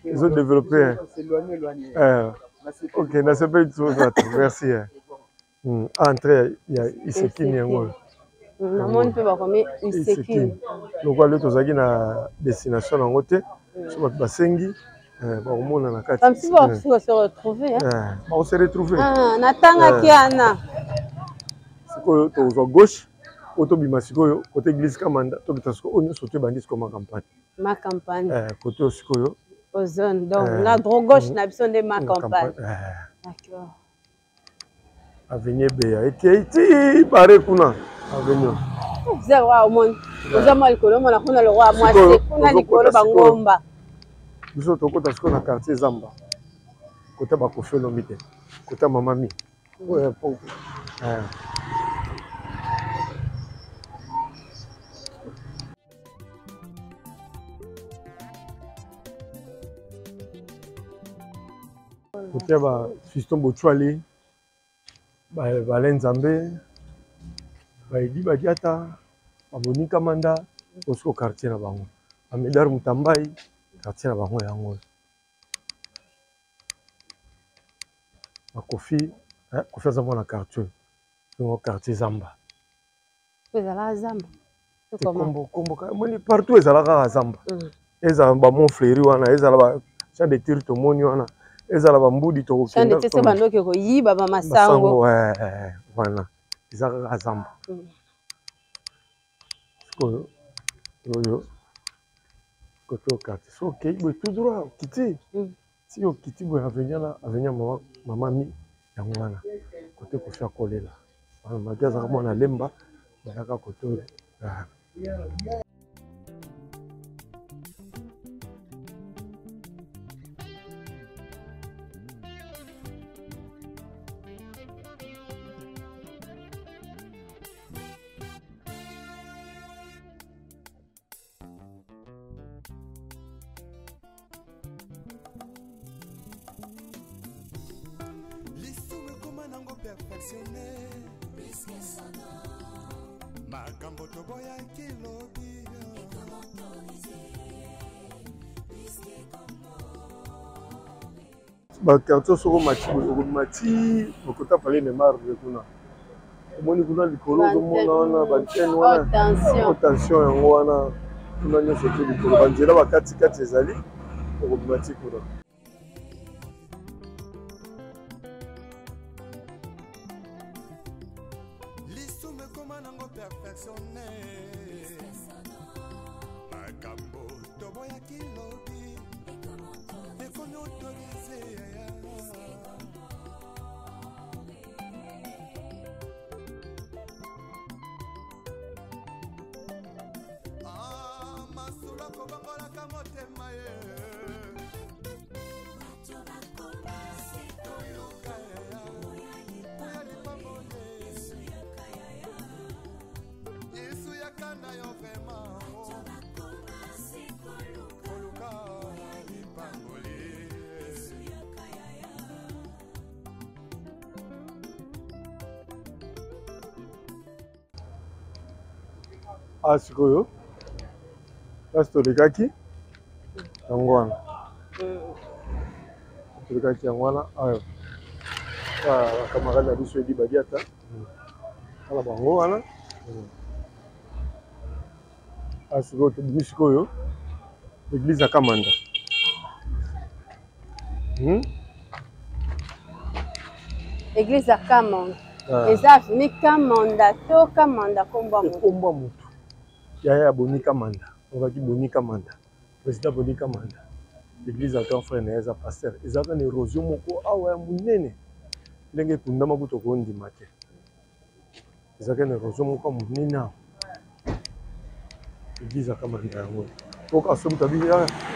Ils ont développé. Eh. Ok, nasepeli toujours. Merci. Eh. Entrée ya Isekini yango oyo. Namoni mpe bakomi Isekini. Lokola leo tozalaki na destination yango te, so bato basengi bakomona na kati. Bamisusu bakoki se retrouver. Bako se retrouver. Natangaki wana. Sikoyo tokozwa gauche po tobima sikoyo kote église Kamanda, tokita sikoyo oyo nyonso to ebandi sikoyo ma campagne. Ma campagne. Kote oyo sikoyo. Ozone donc na droite gauche na biso nde ma campagne. D'accord. Avenue Beya ekei ti bare kuna avenue. Zero wa omoni oza mwa likolo omona kuna lokwa mwasi kuna likolo bangomba. Biso tokota sikoyo na quartier Zamba, kota bakofi olombi te, kota mama mi oyo po. Kotia ba Fiston Bochwali, ba Alain Nzambe, ba Edi Badiata, ba Boni Kamanda, osiko quartier na bango. Ba Medar Mutambai, quartier na bango yango. Ba Kofi, Kofi aza mwana quartier. Yango quartier Zamba. Ezala Zamba. Kombo kombo moni partout ezala kaka Zamba. Ezala ba Mont Fleury wana, ezala ba champ de tir tomoni wana, ezala ba mbudi tokokenda. Champ de tir bandoki koyiba ba masango. Wana eza kaka Zamba. Sikoyo oyo kote okati so okei boye tout droit okiti ti okiti boye avenue na avenue mama mama mi yango wana kote Kofi akolela maki azalaka mwana lemba bayaka kote oyo. Lisumu ekoma nango perfectionne makambo toboyaki lobi. Baquartier soko mati boye okobima ti okota palais de marbre kuna omoni kuna likolo ozomona wana bantene wana tension yango wana kuna nyonso te likolo banzela bakatikati ezali okobima ti kuna. Lisumu ekoma nango perfectionne makambo toboyaki lobi ekomi autorise. Ah, masolo akobongolaka motema ye koluka ya lipamboli Yesu yaka na yo vraiment koluka lipamboli. Ah, sikoyo place tolekaki yango wana, tolekaki yango wana ayo bacamarade na biso Edi Badiata tala bango wana. Ah, sikoyo tobimi sikoyo église ya Kamanda. Église ya Kamanda. Eza avenue Kamanda to Kamanda kombo ya moto? Kombo ya moto yaya ya Boni Kamanda, olobaki Boni Kamanda, président Boni Kamanda. Église ya grand frère na ye eza pasteur. Ezalaka na érosion moko awa ya monene ndenge ekundama kutu okondima te. Ezalaka na érosion moko ya monene awa. Église ya Kamanda yango oka soki tabi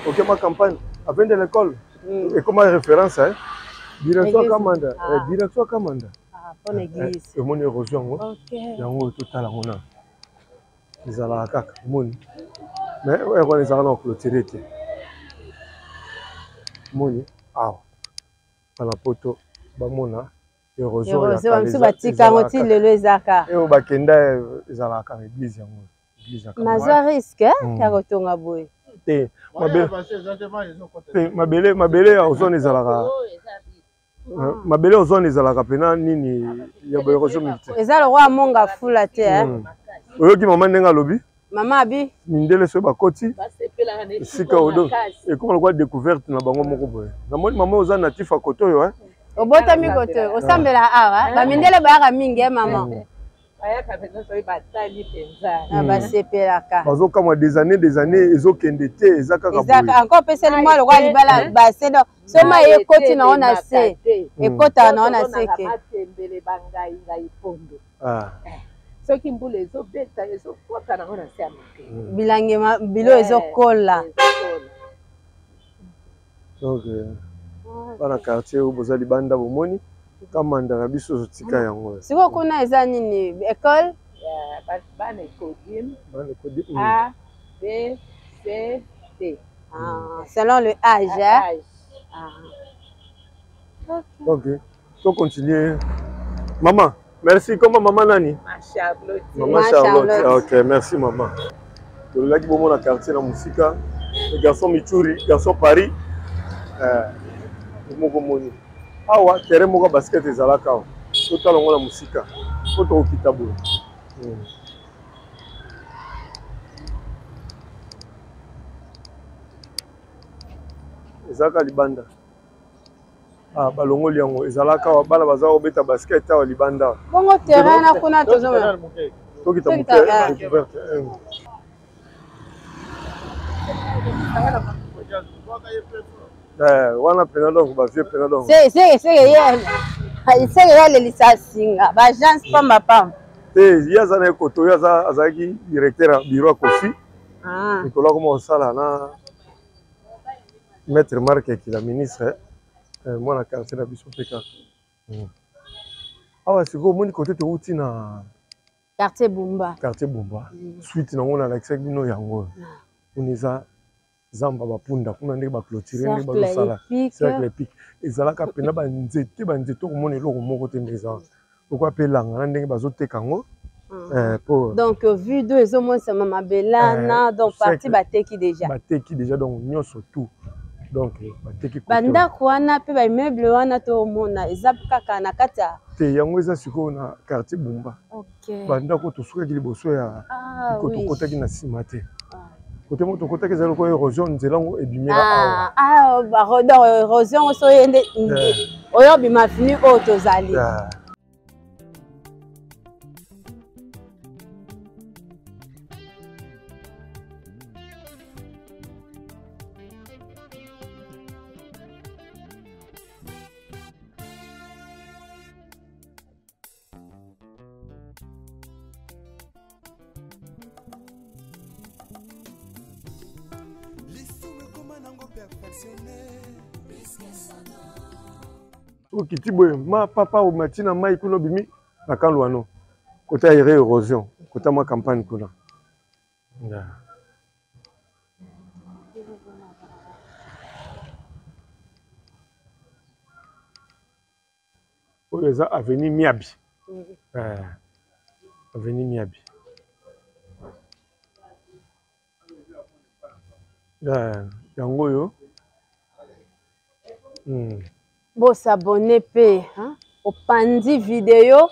okema campagne avenue de l'école ekoma référence hein? Direction Église. Kamanda. Ah. Direction Kamanda. Ah, mpona église. Omoni érosion yango yango totala yango na ezalaka kaka omoni mais oyo wana ezalaka na clôture te. Moni awa bana poto bamona érosion ya kala batika yango ti lelo ezaka oyo bakenda ezalaka na église yango. Nazwa risque ya kotonga boye te. Mabele mabele ya ozone ezalaka, mabele ozone ezalaka mpena nini ya baérosion mingi te. Eza lokola monga fula te. Oyoki mama ndenge alobi? Mama abi mindele soki bakoti esika oyo ekoma lokola découverte na bango moko boye. Namoni mama oza natif ya kote oyo. Obotami kote oyo, osambela awa. Bamindele bayaka mingi, mama. Bayaka mpenza, soki batali mpenza. Basepelaka. Bazokamwa des années, des années ezokende te, eza kaka boye. Encore opeseli mwa lokola libala base, donc so mai ekoti nango na se, ekotaka nango na se ke matembele bangai ngai pondo. Soki mbula ezobeta, ezokota nango na se ya mabele. Bilange bilo ezokola. Donc bana quartier oyo boza libanda, bomoni kamanda na biso ozotika yango. Sikoyo kuna eza nini? École? Bana Ecodim. Bana Ecodim A, B, C, D. Ah, selon le âge, hein? Âge. Ah. Ok, to continuer. Maman, merci. Comment maman nani? Ma Charlotte. Maman Charlotte. Charlotte. Ok, merci maman. Tolelaki bomona quartier na mosika. Le garçon Michuri, garçon Paris. Moko moni. Awa terrain moko ya basket ezalaka awa. Totala yango na mosika. Po tokokita boye. Ezalaka libanda. Ah, balongoli yango, ezalaka awa, bana baza kobeta basket awa libanda. Bongo terrain na kuna tozomona. Tokita moke découverte. Wana mpena donc bavieux mpena donc. Seke ye alelisa singa baagence pamba pamba. Te, ye aza na ye koto, ye azalaki directeur ya bureau ya Kofi. Likolo akoma kosala na maître Marc Ekila, ministre, mwana quartier na biso mpe kaka. Awa sikoyo omoni kote touti na quartier Bumba. Quartier Bumba. Suite nango nalakisaki bino yango. Kuna eza zamba bapunda kuna, ndenge baclôture, ndenge bazosala cercle épique. Ezalaka mpena banzete banzete, okomona eloko moko te nde eza lokola mpe elanga na ndenge bazoteka yango. Po donc vue d'eau ezomonisama mabelana, donc partie bateki déjà. Bateki déjà, donc nyonso tout, donc bateki. Bandako wana mpe baimmeuble wana tomona eza kaka na kati ya Te, yango eza sikoyo na quartier Bumba. Bandako tosukaki liboso ya tokotaki na nsima te. Kote moko tokotaki eza lokola érosion, nzela yango ebimela awa. Donc érosion ngo so oye nde oyo obima avenue oyo tozali. Lisumu ekoma nango perfectionne. Okiti boye, ma papa, omati na mai kuna, obimi na Kalwano kota ya érosion, kota mwa campagne kuna. Oyo eza avenue Miabi. Avenue Miabi. Yango oyo. Bosabone mpe opandi video,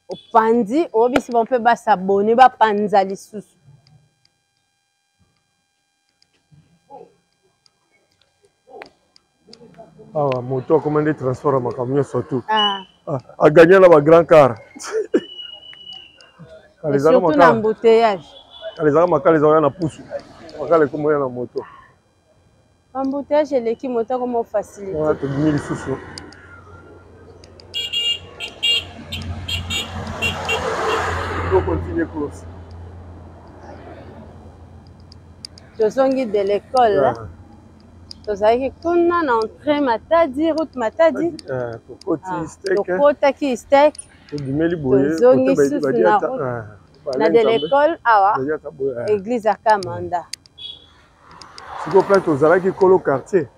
opandi oyebisi bango mpe basabone, bapanza lisusu. Awa moto akoma nde transport ya makambo nyonso tu. Aganya na bagrand car. Surtout na embouteillage. Kala ezalaka makala ezalaka na pusu, makala ekoma oya na moto. Embouteillage eleki, moto akoma facilité. Wana tobimi lisusu. Tocontinue course. Tozongi de l'école, tozalaki kuna na entrée Matadi, route Matadi. Tokotaki steak. Tobimeli boye. Tozongi susu na route na de l'école awa, église ya Kamanda. Sikoyo place tozalaki, kolo quartier.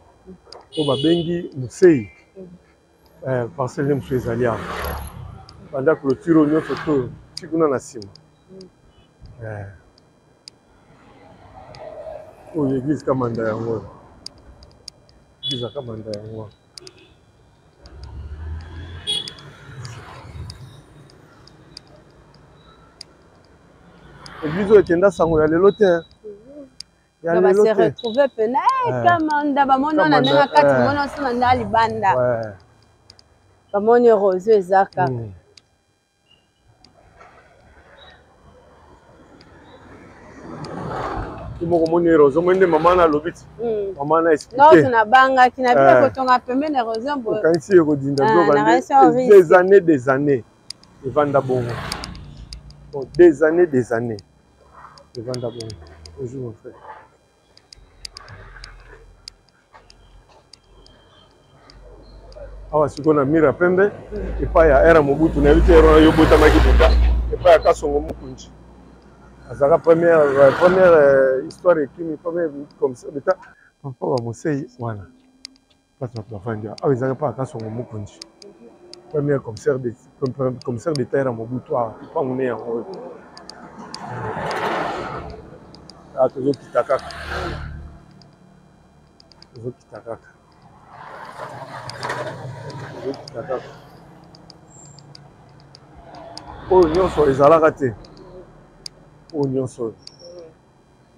Oyo babengi Musei. Parcelle nde mosusu ezali awa. Banda clôture oyo nyonso to ti kuna na nsima. Oyo église Kamanda yango oyo. Église ya Kamanda yango. Église oyo ekenda sango ya lelo te. Ya lelo te. Se retrouver pena Kamanda bamoni wana ndenge kati bamoni wana na nda libanda. Bamoni roseau eza kaka. Moko moni roseau moni nde mama na alobi ti. Mama na expliqué. Non, nabangaki na bino kotonga pembeni ya roseau boye. Okanisi ekodinda biloko nde des années des années evanda bongo. Bon, des années des années evanda bongo. Bonjour mon frère. Awa sikoyo na mur ya pembe epai ya era Mobutu, nayebi te wana yo botamaki deja, epai ya Kasongo Mukunji azalaka première histoire ekimi première commissaire d'état papa ba Mosei wana place bato bafandi awa ezalaka epai ya Kasongo Mukunji, première commissaire d'état era Mobutu awa lopango ne yango oyo. Awa tozokita kaka, tozokita kaka, tozokita kaka. Oyo nyonso ezalaka te, oyo nyonso oyo.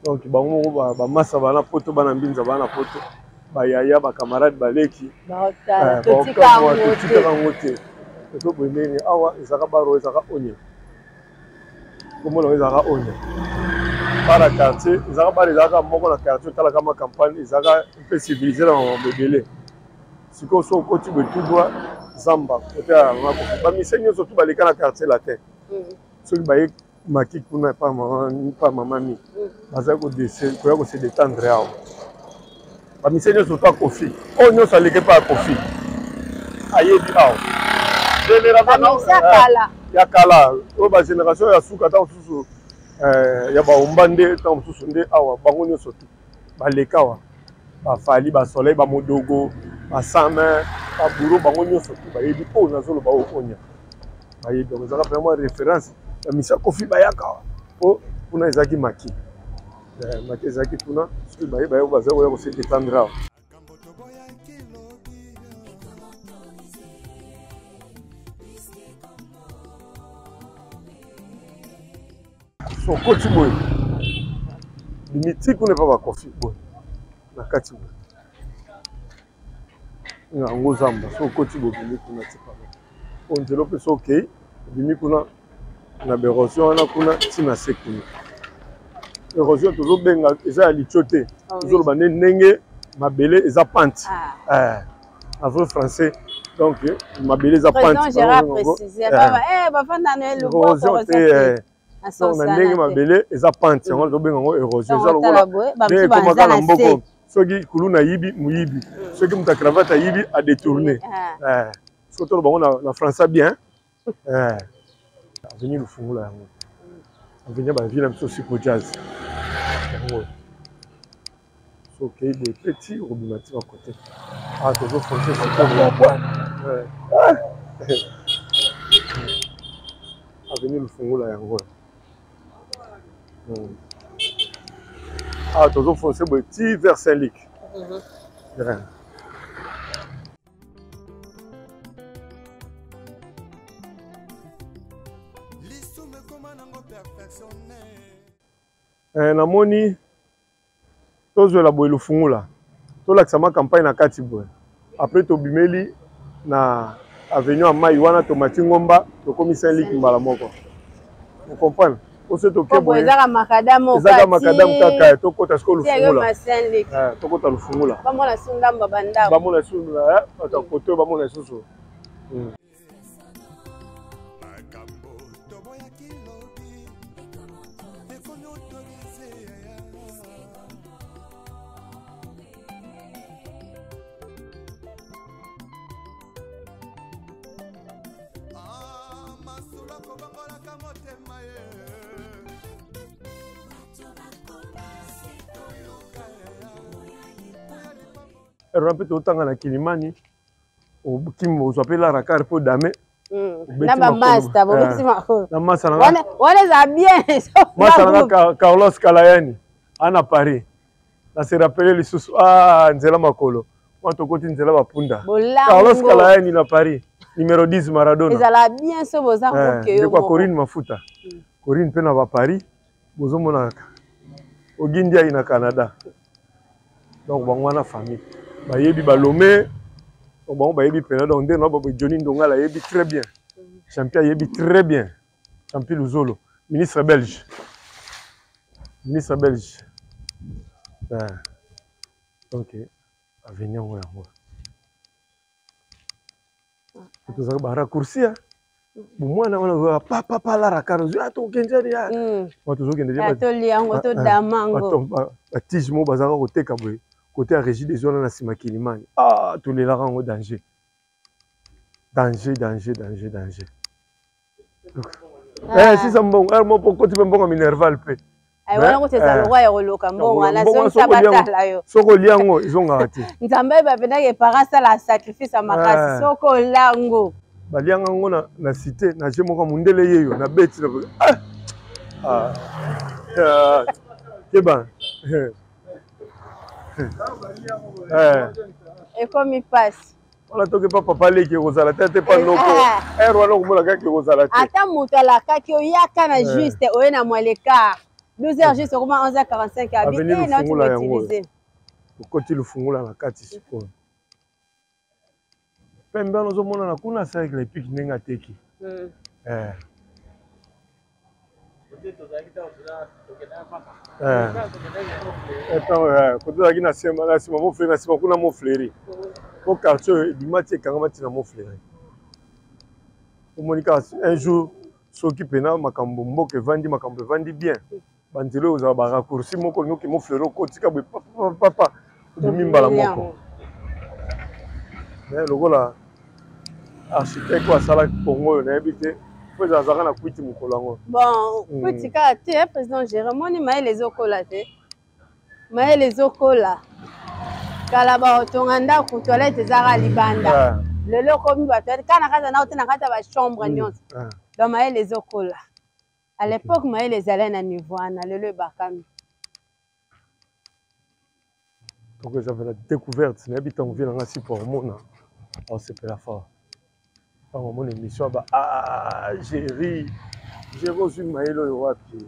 Donc bango moko bamasa bana poto, bana mbinza bana poto, bayaya bacamarade baleki totikaka yango te. Tozoboye ndenge awa ezalaka baro, ezalaka onya, komona yango ezalaka onya bara quartier, ezalaka bara, ezalaka moko na quartier. Otalaka ma campagne ezalaka mpe civilisé na makambo ebele. Sikoyo so okoti boye tout droit zamba kote ya makofi, bamise nyonso tu baleka na quartier latin. Soki baye maki kuna pa mama mi bazali koya kose détendre awa, bamise nyonso to akofi, oyo nyonso aleki mpe akofi ayebi awa ya kala oyo bagénération ya suka, ntango mosusu ya baomba nde ntango mosusu nde awa bango nyonso tu baleka awa, bafali basoleil, bamodogo, basame, baburo, bango nyonso tu bayebi oyo nazoloba oyo onya bayebi yango. Ezalaka vraiment référence bamisa Kofi bayaka po kuna ezalaki maki, maki ezalaki kuna. Soki bayeba yango baza koya kose détendre awa. Sokoti boye limiti kuna epa bakofi boye na kati boye yango zamba. So okoti boye obimi kuna ti pano oyo nzela mpe so okei obimi kuna na baérosion wana kuna ntina se kuna érosion tozobenga eza ya litio te, tozoloba nde ndenge mabele eza pente en vrai français. Donc mabele eza pente érosion te, donc na ndenge mabele eza pente yango tobenga yango érosion. Eza lokola ndenge ekomaka na mboko, soki kuluna ayibi moyibi, soki moto ya cravate ayibi adétourné, soki toloba yango na français bien. Avenue Lufungula yango, avenue bavie na biso Sipo Jazz yango. So okei boye mpe ti okobima ti bakote awa tozofonce sikoyo avenue Lufungula yango awa tozofonce boye ti vers Saint-Luc. Namoni tozwela boye Lufungula, tolakisa ma campagne na kati boye, après tobimeli na avenue ya mai wana, tomati ngomba, tokomi Saint-Luc mbala moko. Ocomprendre ose toke boye ezaka makadamu ezaka makadamu kaka. Tokota sikoyo Lufungula, tokota Lufungula, bamona su ndambo bandako, bamona su bato ya kote, bamona lisusu. Wana mpe totanga na Kilimani, okimi ozwa mpe lara kar mpo dame. Na bamasta bobeti makolo. Na masta na nga. Wana eza bien. Masta na nga Carlos Kalayani ana Paris. Na se rappeler lisusu, ah, nzela makolo. Wana tokoti nzela bapunda. Carlos Kalayani na Paris. Numéro 10 Maradona. Ezala bien so boza koke yo. Ndeko Corinne Mafuta. Corinne mpe na ba Paris bozomona kaka. Ogindi ayi na Canada. Donc bango wana famille. Bayebi balome. Donc bango bayebi pena, donc nde na ba Johnny Ndongala ayebi très bien. Champion ayebi très bien. Champion Luzolo, ministre belge. Ministre belge. Donc avenir yango yango. Tozalaka ba raccourci hein. Bomwana wana ozoka pa pa pa la rakara ozwi ata okende ali ya. Wa tozokende dia. Toli yango to damango. Ba tige mo bazalaka koteka boye côté ya régie des wana na nsima Kilimani. Ah, tolelaka yango danger. Danger, danger, danger, danger. Eh, sisa mbongo, eh, mo koti pe mbongo minerval pe. Ay, wana kuti eza lokwa ya koluka mbongo wana zongisa batala yo. Soki olia yango ezongaka te. Nzambe ayeba mpenza ke parent asala sacrifice ya makasi soki olia yango. Balianga yango na cité na je moko mundele yeyo na beti na ah! Ah. Ah. Keba. Eh. Ekomi pasi. Wana toke pa papa leki ekozala te te pa noko. Heure wana okomona kaka ekozala te. Ata moto alakaki oyaka na juste oye na moins le quart. 12h juste okoma 11h45 abi eh na oti utiliser. Okoti lufungula na kati sikoyo. Pembe wana ozomona na kuna cercle epique ndenge ateki. Eh. Kote ozalaki na nsima na nsima Mont-Fleury, na nsima kuna Mont-Fleury. Po quartier oyo ebima ti ekangama ti na Mont-Fleury. Omoni kaka un jour soki pena makambo mboka evandi, makambo evandi bien, banzela oyo ozala ba raccourci moko olingi oke Mont-Fleury okotika boye papapapa obimi mbala moko. Mais lokola architecte oyo asalaki Congo oyo nayebi te po ezala azalaka na kwiti mokolo yango. Bon, kwiti kaka te, président Jérôme, moni mayele ezokola te. Mayele ezokola. Kala baotonga ndako toilette ezaka libanda. Lelo okomi ba toilette kaka na kati ya ndako te, na kati ya ba chambre nyonso. Donc mayele ezokola. À l'époque mayele ezalaki na niveau wana, lelo ebakami. Donc eza la découverte, nayebi ntango vie na nga si po omona aosepela fort. Ntango omona émission ba ah Jerry, Jerry ozwi mayele oyo wapi?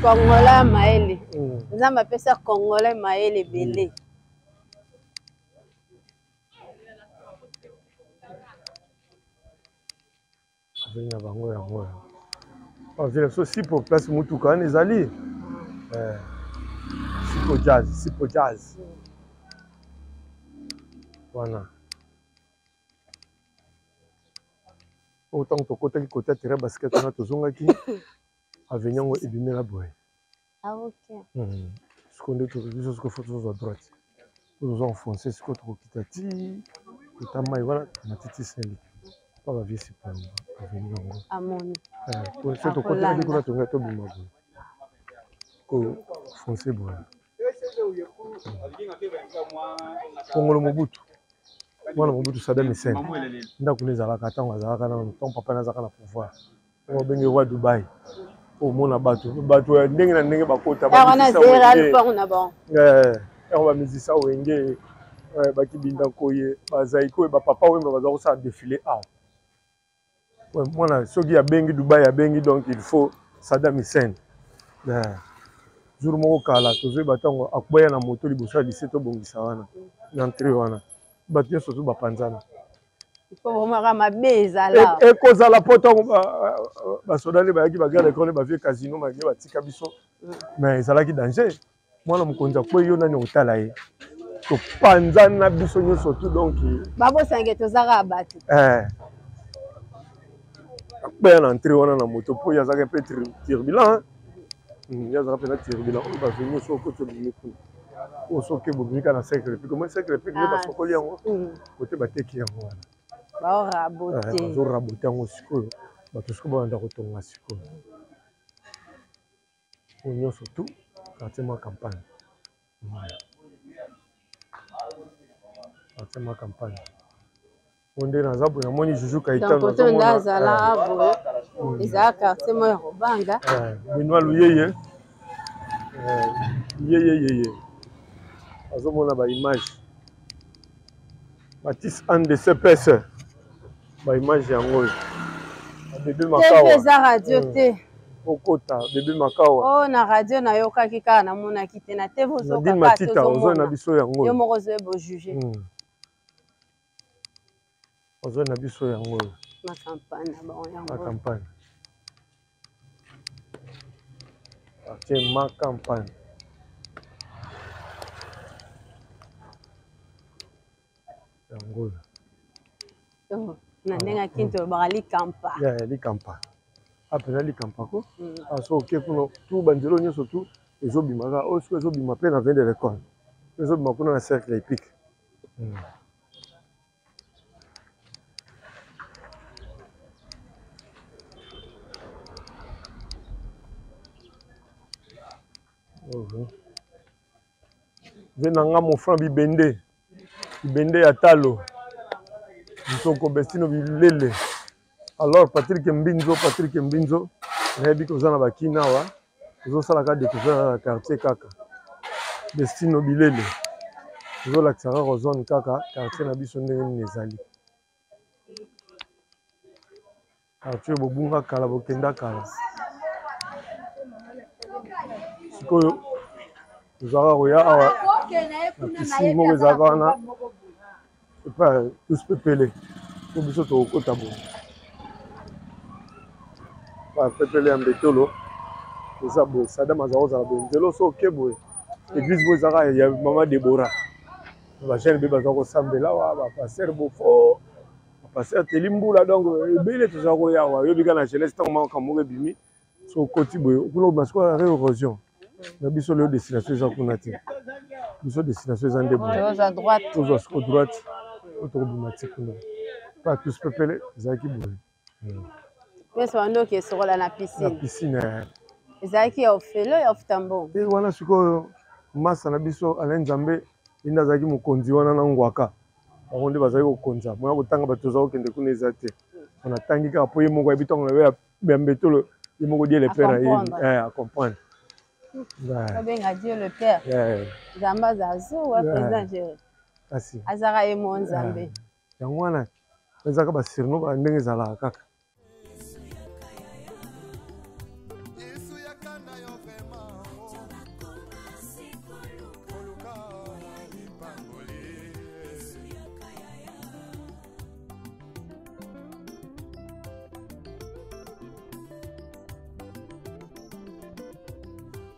Congolais mayele. Nzambe apesa Congolais mayele ebele. Azali na bango yango oyo. Azali na biso sipo place motuka wana ezali. Sipo jazz, sipo jazz. Wana. Oyo ntango tokotaki kote ya terrain basket wana tozongaki avenue yango ebimela boye. Ah, ok. Sikoyo nde biso sikoyo faut tozwa droite. Tozwa enfoncer sikoyo tokokita ti kota mai wana matiti Saint-Luc. Pa ba vieux sipo avenue yango. Amoni. So tokotelaki kuna tongai tobima boye. Ko foncer boye. Kongolo Mobutu. Mwana Mobutu Saddam Hussein. Ndako nde ezalaka ntango azalaka nano, ntango papa na azalaka na pouvoir. Oyo babengi roi Dubai. Omona bato, bato ya ndenge na ndenge bakota, ba Wana musicien zera wenge. lupango na bango. Yango ba musicien wenge, bakibinda nkoye, ba zaiko, ba papa wemba baza kosala défilé awa. Ouais, mwana soki abengi Dubai abengi donc il faut Saddam Hussein. Jour moko kala tozoyeba ntango akweya na moto liboso ya lycée tobongisa wana na entrée wana bato nyonso to bapanzana. Po bomaka mabe ezala. Ekozala po ntango basoda nde bayaki ba garde corps ba vieux casino ba batika biso mais ezalaki danger. Mwana mokonzi akweyi yo nani otala ye. Topanzana biso nyonso tout donc. Babosange tozaka bato. Akweya na entrée wana na moto po ye azalaki mpe turbulent, hein. Ye azalaka mpe na turbulent oyo bazwi nyonso okoti obimi kuna. Oyo soki bobimi kaka na cercle epique, omoni cercle epique nde basokoli yango kote bateki yango wana. Bao rabote. Bazo rabote yango sikoyo. Bato sikoyo babanda kotonga sikoyo. Oyo nyonso tout quartier mwa campagne. Voilà. Quartier Ma Campagne. Oyo nde naza boye namoni Juju Kaitano. Donc kote nde azala boye hmm. ezala quartier moko ya kobanga. Eh, Benoît Luyeye. Eh, yeye yeye. Azomona ba image. Matisse Anne de CPS. Ba image yango oyo. Bebe Makawa. TV eza radio hmm. te. Okota Bebe Makawa. Oh na radio nayokaki kaka namonaki te na TV ozoka kaka Matita ozo na biso yango. Yo moko ozoyeba ojuge. Hmm. Ozo na biso yango oyo. Ma campagne na bango yango. Ma campagne. Quartier Ma campagne. Yango oyo. Oh, na ndenge ya kinto olobaka likampa. Ya likampa. Apena likampa ko. Mm. Ah so oke kuna tu banzelo nyonso tu ezobima kaka oyo soki ezobima mpe na vende de l'école. Ezobima kuna na cercle hippique. Mm. Ve na nga mon franc bibende bibende ya talo nsoko bestino bilele alors Patrick Mbinzo Patrick Mbinzo nayebi koza na bakina awa ozosala kaka découverte na quartier kaka destino bilele ozolakisa kaka zone kaka quartier na biso ndenge nini ezali quartier bobunga kala bokenda kala sikoyo tozalaka koya awa na piscine moko ezalaka wana epai tous pepele po biso tokokota boye pepele ya mbetolo eza boye sadam aza kozala boye nzela oso oke boye eglise boye ezalaka ya mama debora bajeune be baza kosambela awa bapaster bofo bapaster teli mbula donc ebele toza koya awa oyebi kaka na jeunesse ntango makambo moko ebimi so okoti boye kuna obima sikoyo arret érosion na biso lelo destination eza kuna te biso destination eza nde boye tozwa sikoyo droite po tokobima ti kuna pa tous pepele ezalaki boye nyonso banda oke esokola na piscine na piscine eh. Ezalaki ya ofelo ya ofuta mbongo te wana sikoyo masa na biso Alain Nzambe ye nde azalaki mokonzi wana na Ngwaka bango nde bazalaki kokonza moya kotanga bato toza kokende kuna eza te natangi kaka mpo ye moko ayebi ntango na ya mbetolo ye moko Dieu le Père ayebi eh, a comprendre. Obenga Dieu le Père. Nzambe aza zuwa président Jerry. Kasi azaka ye mo Nzambe. Yango wana ezaka ba surnom ba ndenge ezalaka kaka.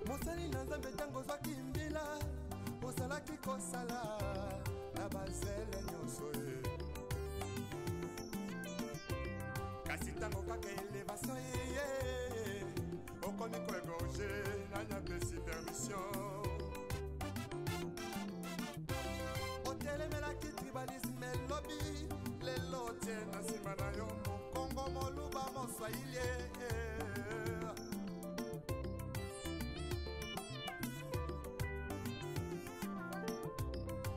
Mosali na Nzambe ntango ozwaki mbila ozalaki kosala na bazele nyonso ye kasi ntango kaka elevation eye okomi koegorge nani apesi permission Otelemelaki tribalisme lobi, lelo otie na nsima na yo mokongo moluba moswahili.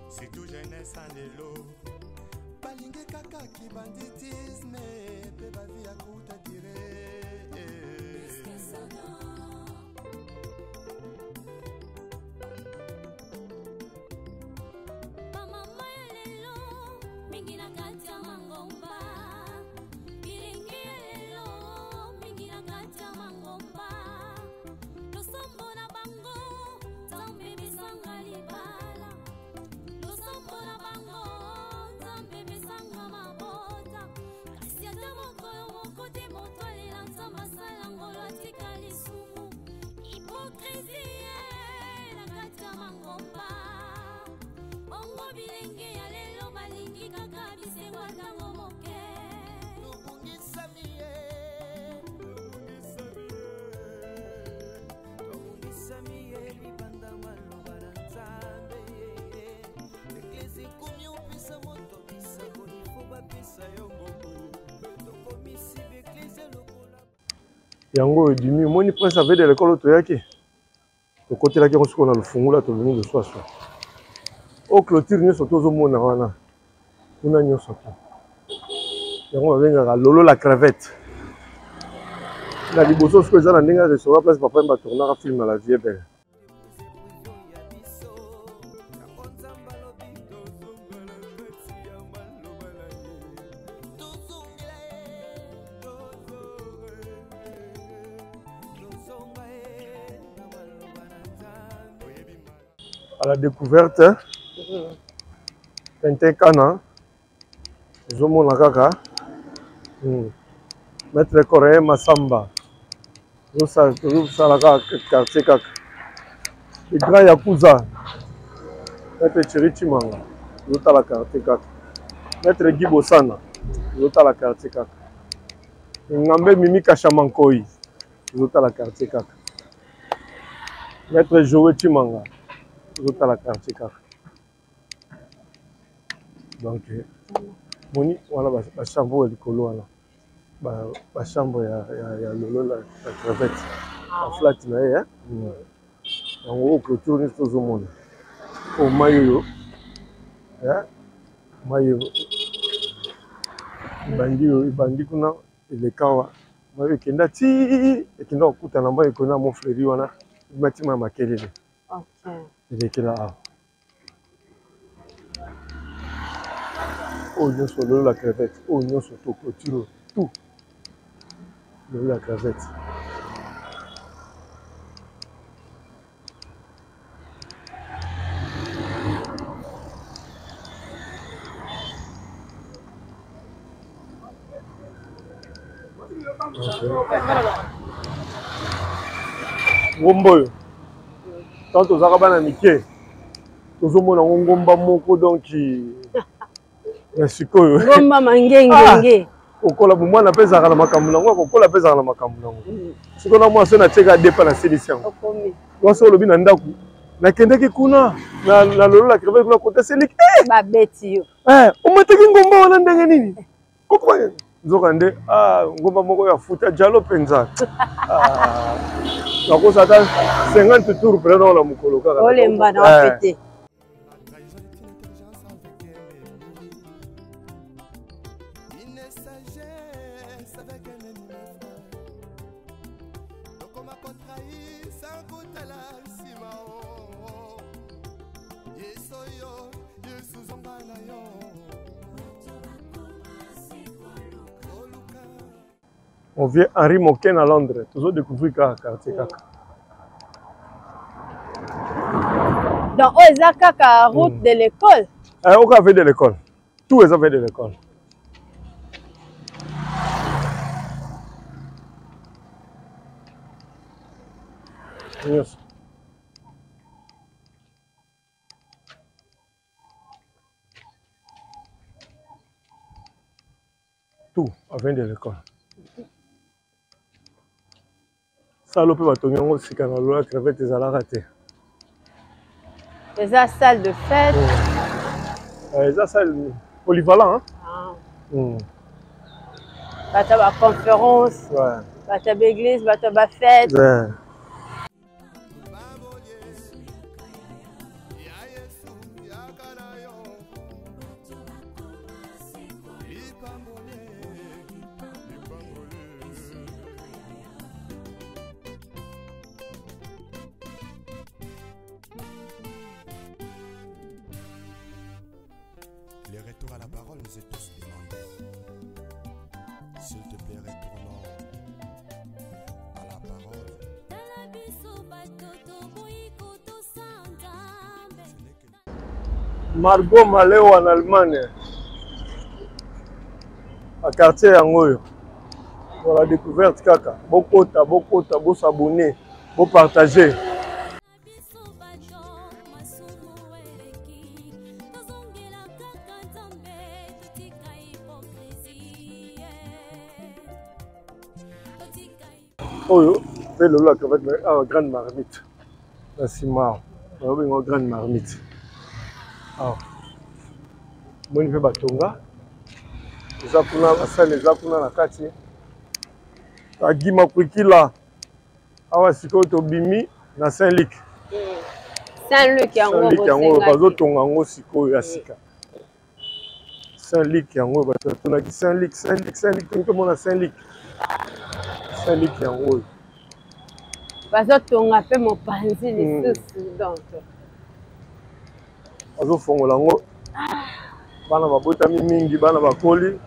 Surtout jeunesse ya lelo balingi kaka kibanditisme mpe bavi ya kuta dire. Bamama ya lelo mingi na kati ya mangomba, bilenge ya lelo mingi na kati ya mangomba, losambo na bango Nzambe pesanga libala, losambo na bango Nzambe pesanga mabota, kasi ata mokolo moko te moto alela Nzambe asala ngolo atika lisumu Hypocrisie na kati ya mangomba. Bongo bilenge ya lelo balingi kaka bisengo ya ntango moke. Tobungisami ye, tobungisami ye libanda maloba na Nzambe. Eglise ekomi opesa moto bisango, ifo bapesa yo mbongo. Tokomisi b'eglise lokola Yango oyo dimi omoni prince avede l'école oyo toyaki tokotelaki yango sikoyo na lufungula tolongi luswaswa oyo clôture nyonso tozomona wana. Kuna nyonso te. Yango babengaka lolo la crevette. Na liboso sikoyo eza na ndenge ya restaurant place papa Wemba tournaka film ya la vie est belle. À la découverte Tintin Kana ozomona kaka Maître Coréen Massamba tozosala kaka quartier kaka le grand Yakuza Maître Thierry Tshimanga tozotala quartier kaka Maître Guy Bosana tozotala quartier kaka Ngambe Mimi Kashamankoyi tozotala quartier kaka Maître Joe Tshimanga tozotala quartier kaka donc moni wana bachambre ya likolo wana bachambre ya lolo la crevette baflate na ye yango oyo clôture nyonso tozomona oyo mai oyo mai ebandi oyo ebandi kuna eleka awa mai oyo ekenda ti ekenda kokutana mai ekona mont-fleuri wana ebima ya makelele elekela awa oyo nyonso lolo la crevette oyo nyonso to clôture tout lolo la crevette ngomba oyo ntango tozalaka bana mike tozomona yango ngomba moko donc na sikoyo ngomba mangengenge ah, kokola bomwana mpe ezalaka na makambo na yango kokola mpe ezalaka na makambo na yango mm. sikoyo na mwasi oyo natieka depa nasilisi yango mwasi oyo olobi na ndako nakendeki kuna na lolola crevette kuna kota seliki eh! babeti yo eh, omataki ngomba wana ndenge nini nzoka nde ah, ngomba moko ya futa jalo mpenza ah, nakosa ata 50 tour mpenza nao na mokolo kaka olemba na wapete eh. Mon vieux Henri Moken à Londres, toujours découvrir kaka quartier kaka. Donc oyo eza kaka route de l'école. Eh, oka fait de l'école. Tout eza fait de l'école. Nyonso. Tout afin de l'école. Salo mpe batongi yango sika na lola crevette ezalaka te. Eza salle de fête. Eza salle polyvalent. Hein? Ah. Bato ya baconférence, ouais. Bato ya baeglise, bato ya bafête. Ouais. Le retour à la parole nous est tous demandé. S'il te plaît, retournons à la parole. Margot Maleo en Allemagne. A quartier yango oyo. Pour la découverte kaka. Bokota, bokota, bo s'abonner, bo partager. Oyo mpe lolo ya cravate na awa grande marmite na nsima awa babenga grande marmite awa moni mpe batonga eza kuna basale eza kuna na kati agima kwikila awa sikoyo tobimi na saint luc Saint Luc yango yango bazotonga yango sikoyo ya sika. Saint Luc yango bato batunaki Saint Luc, Saint Luc, Saint Luc, tolingi tomona Saint Luc. Saint Luc yango oyo. Bazotonga mpe mopanzi lisusu donc. Bazofongola yango. Bana babotami mingi, bana bakoli.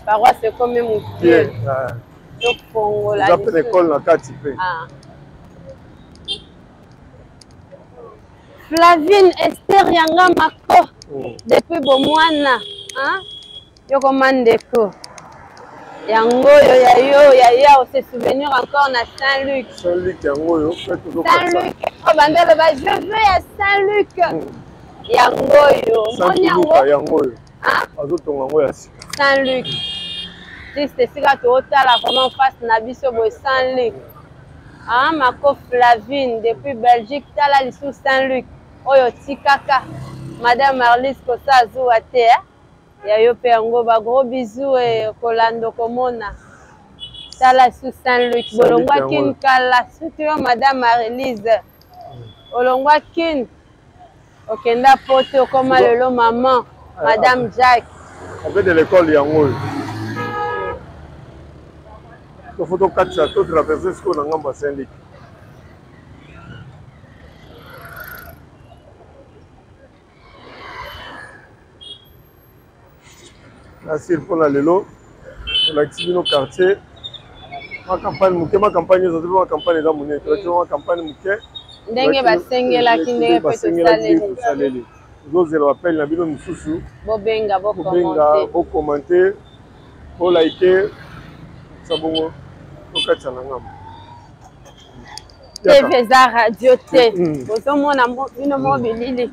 Paroisse ekomi moke. Tofongola. Eza mpe na ekole na kati mpe. Flavine Esther Yanga Mako depuis bomwana hein? Yoko mandeko yango oyo ya yo ya ya ose souvenir encore na Saint-Luc. Saint-Luc yango oyo Saint-Luc oyo banda loba je veux ya Saint-Luc yango oyo omoni yango yango oyo azotonga yango ya sika Saint-Luc juste esika tootala vraiment face na biso boye Saint-Luc. Ah, Mako Flavine depuis Belgique, tala lisusu Saint-Luc oyo tikaka Madame Marlis kosa zuwa te eh? Ya yo pe yango ba gros bisous eh, kolanda komona tala lisusu Saint-Luc bolongwa kin kala surtout yo Madame Marilise olongwa kin okenda poto okoma lelo maman Madame Jacques. Après de l'école yango oyo tofo tokatisa to traverse sikoyo na ngambo ya Saint-Luc. Nasir mpona lelo tolakisi bino quartier ma campagne moke, ma campagne nyonso te, ma campagne eza monene, tolakisi ma campagne moke ndenge basengelaki, ndenge mpe tosaleli. Tozozela bapele na bino mosusu, bobenga, bobenga, bokommente, bolike sa bongo tokatisa na ngambo. TV eza radio te, bozomona bino mo bilili.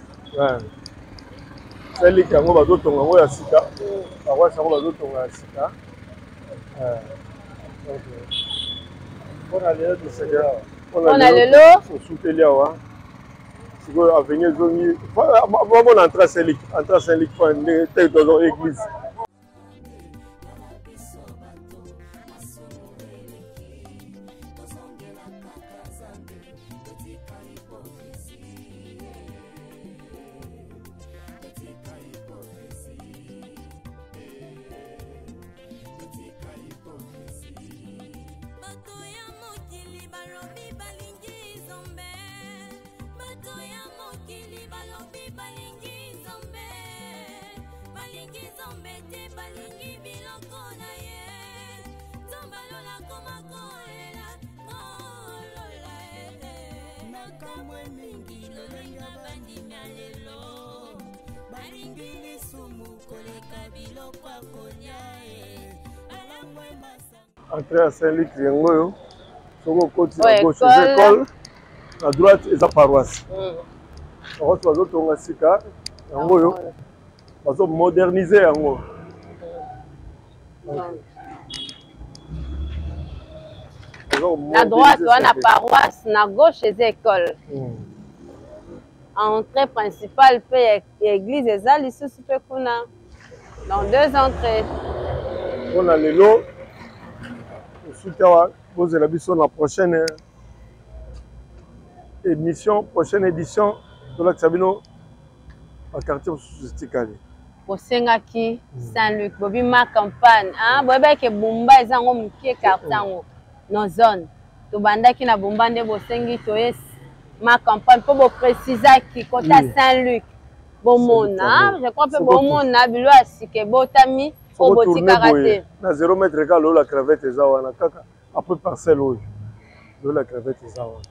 Saliki yango bazotonga yango ya sika, paroisse yango bazotonga ya sika. Mpona lelo osukeli awa. Sikoyo avenue ezongi bamona entrée Saint-Luc, entrée Saint-Luc mpo ndenge te tozo église. Bato ya mokili balobi balingi Nzambe, bato ya mokili balobi balingi Nzambe, balingi Nzambe te, balingi biloko na ye. Nzambe alola koma kolela kolola nakamwe mingi lolenga bandimi ya lelo balingi lisumu koleka biloko ya kolia balangwe masa. Entrée ya Saint-Luc yango oyo, soki okoti na gauche eza école, na droite eza paroisse. Paroisse bazotonga sika yango oyo, bazomodernize yango. Na droite wana paroisse, na gauche eza école. Entrée principale mpe ya église eza lisusu mpe kuna, dans deux entrées. Mpona lelo osuki awa, bozela biso na prochaine émission, prochaine édition, tolakisa bino baquartier mosusu etikali. Bosengaki Saint-Luc, bobi ma campagne, boyebaki Bumba eza yango mokie quartier yango no zone tobandaki na Bumba nde bosengi toye ma campagne mpo boprécisaki kota Saint-Luc bomona, je crois mpe bomona bilo ya sika ebotami oyo botikaka te. Na 0 mètre kaka lola crevette eza wana kaka après parcelle oyo, lola crevette eza wana.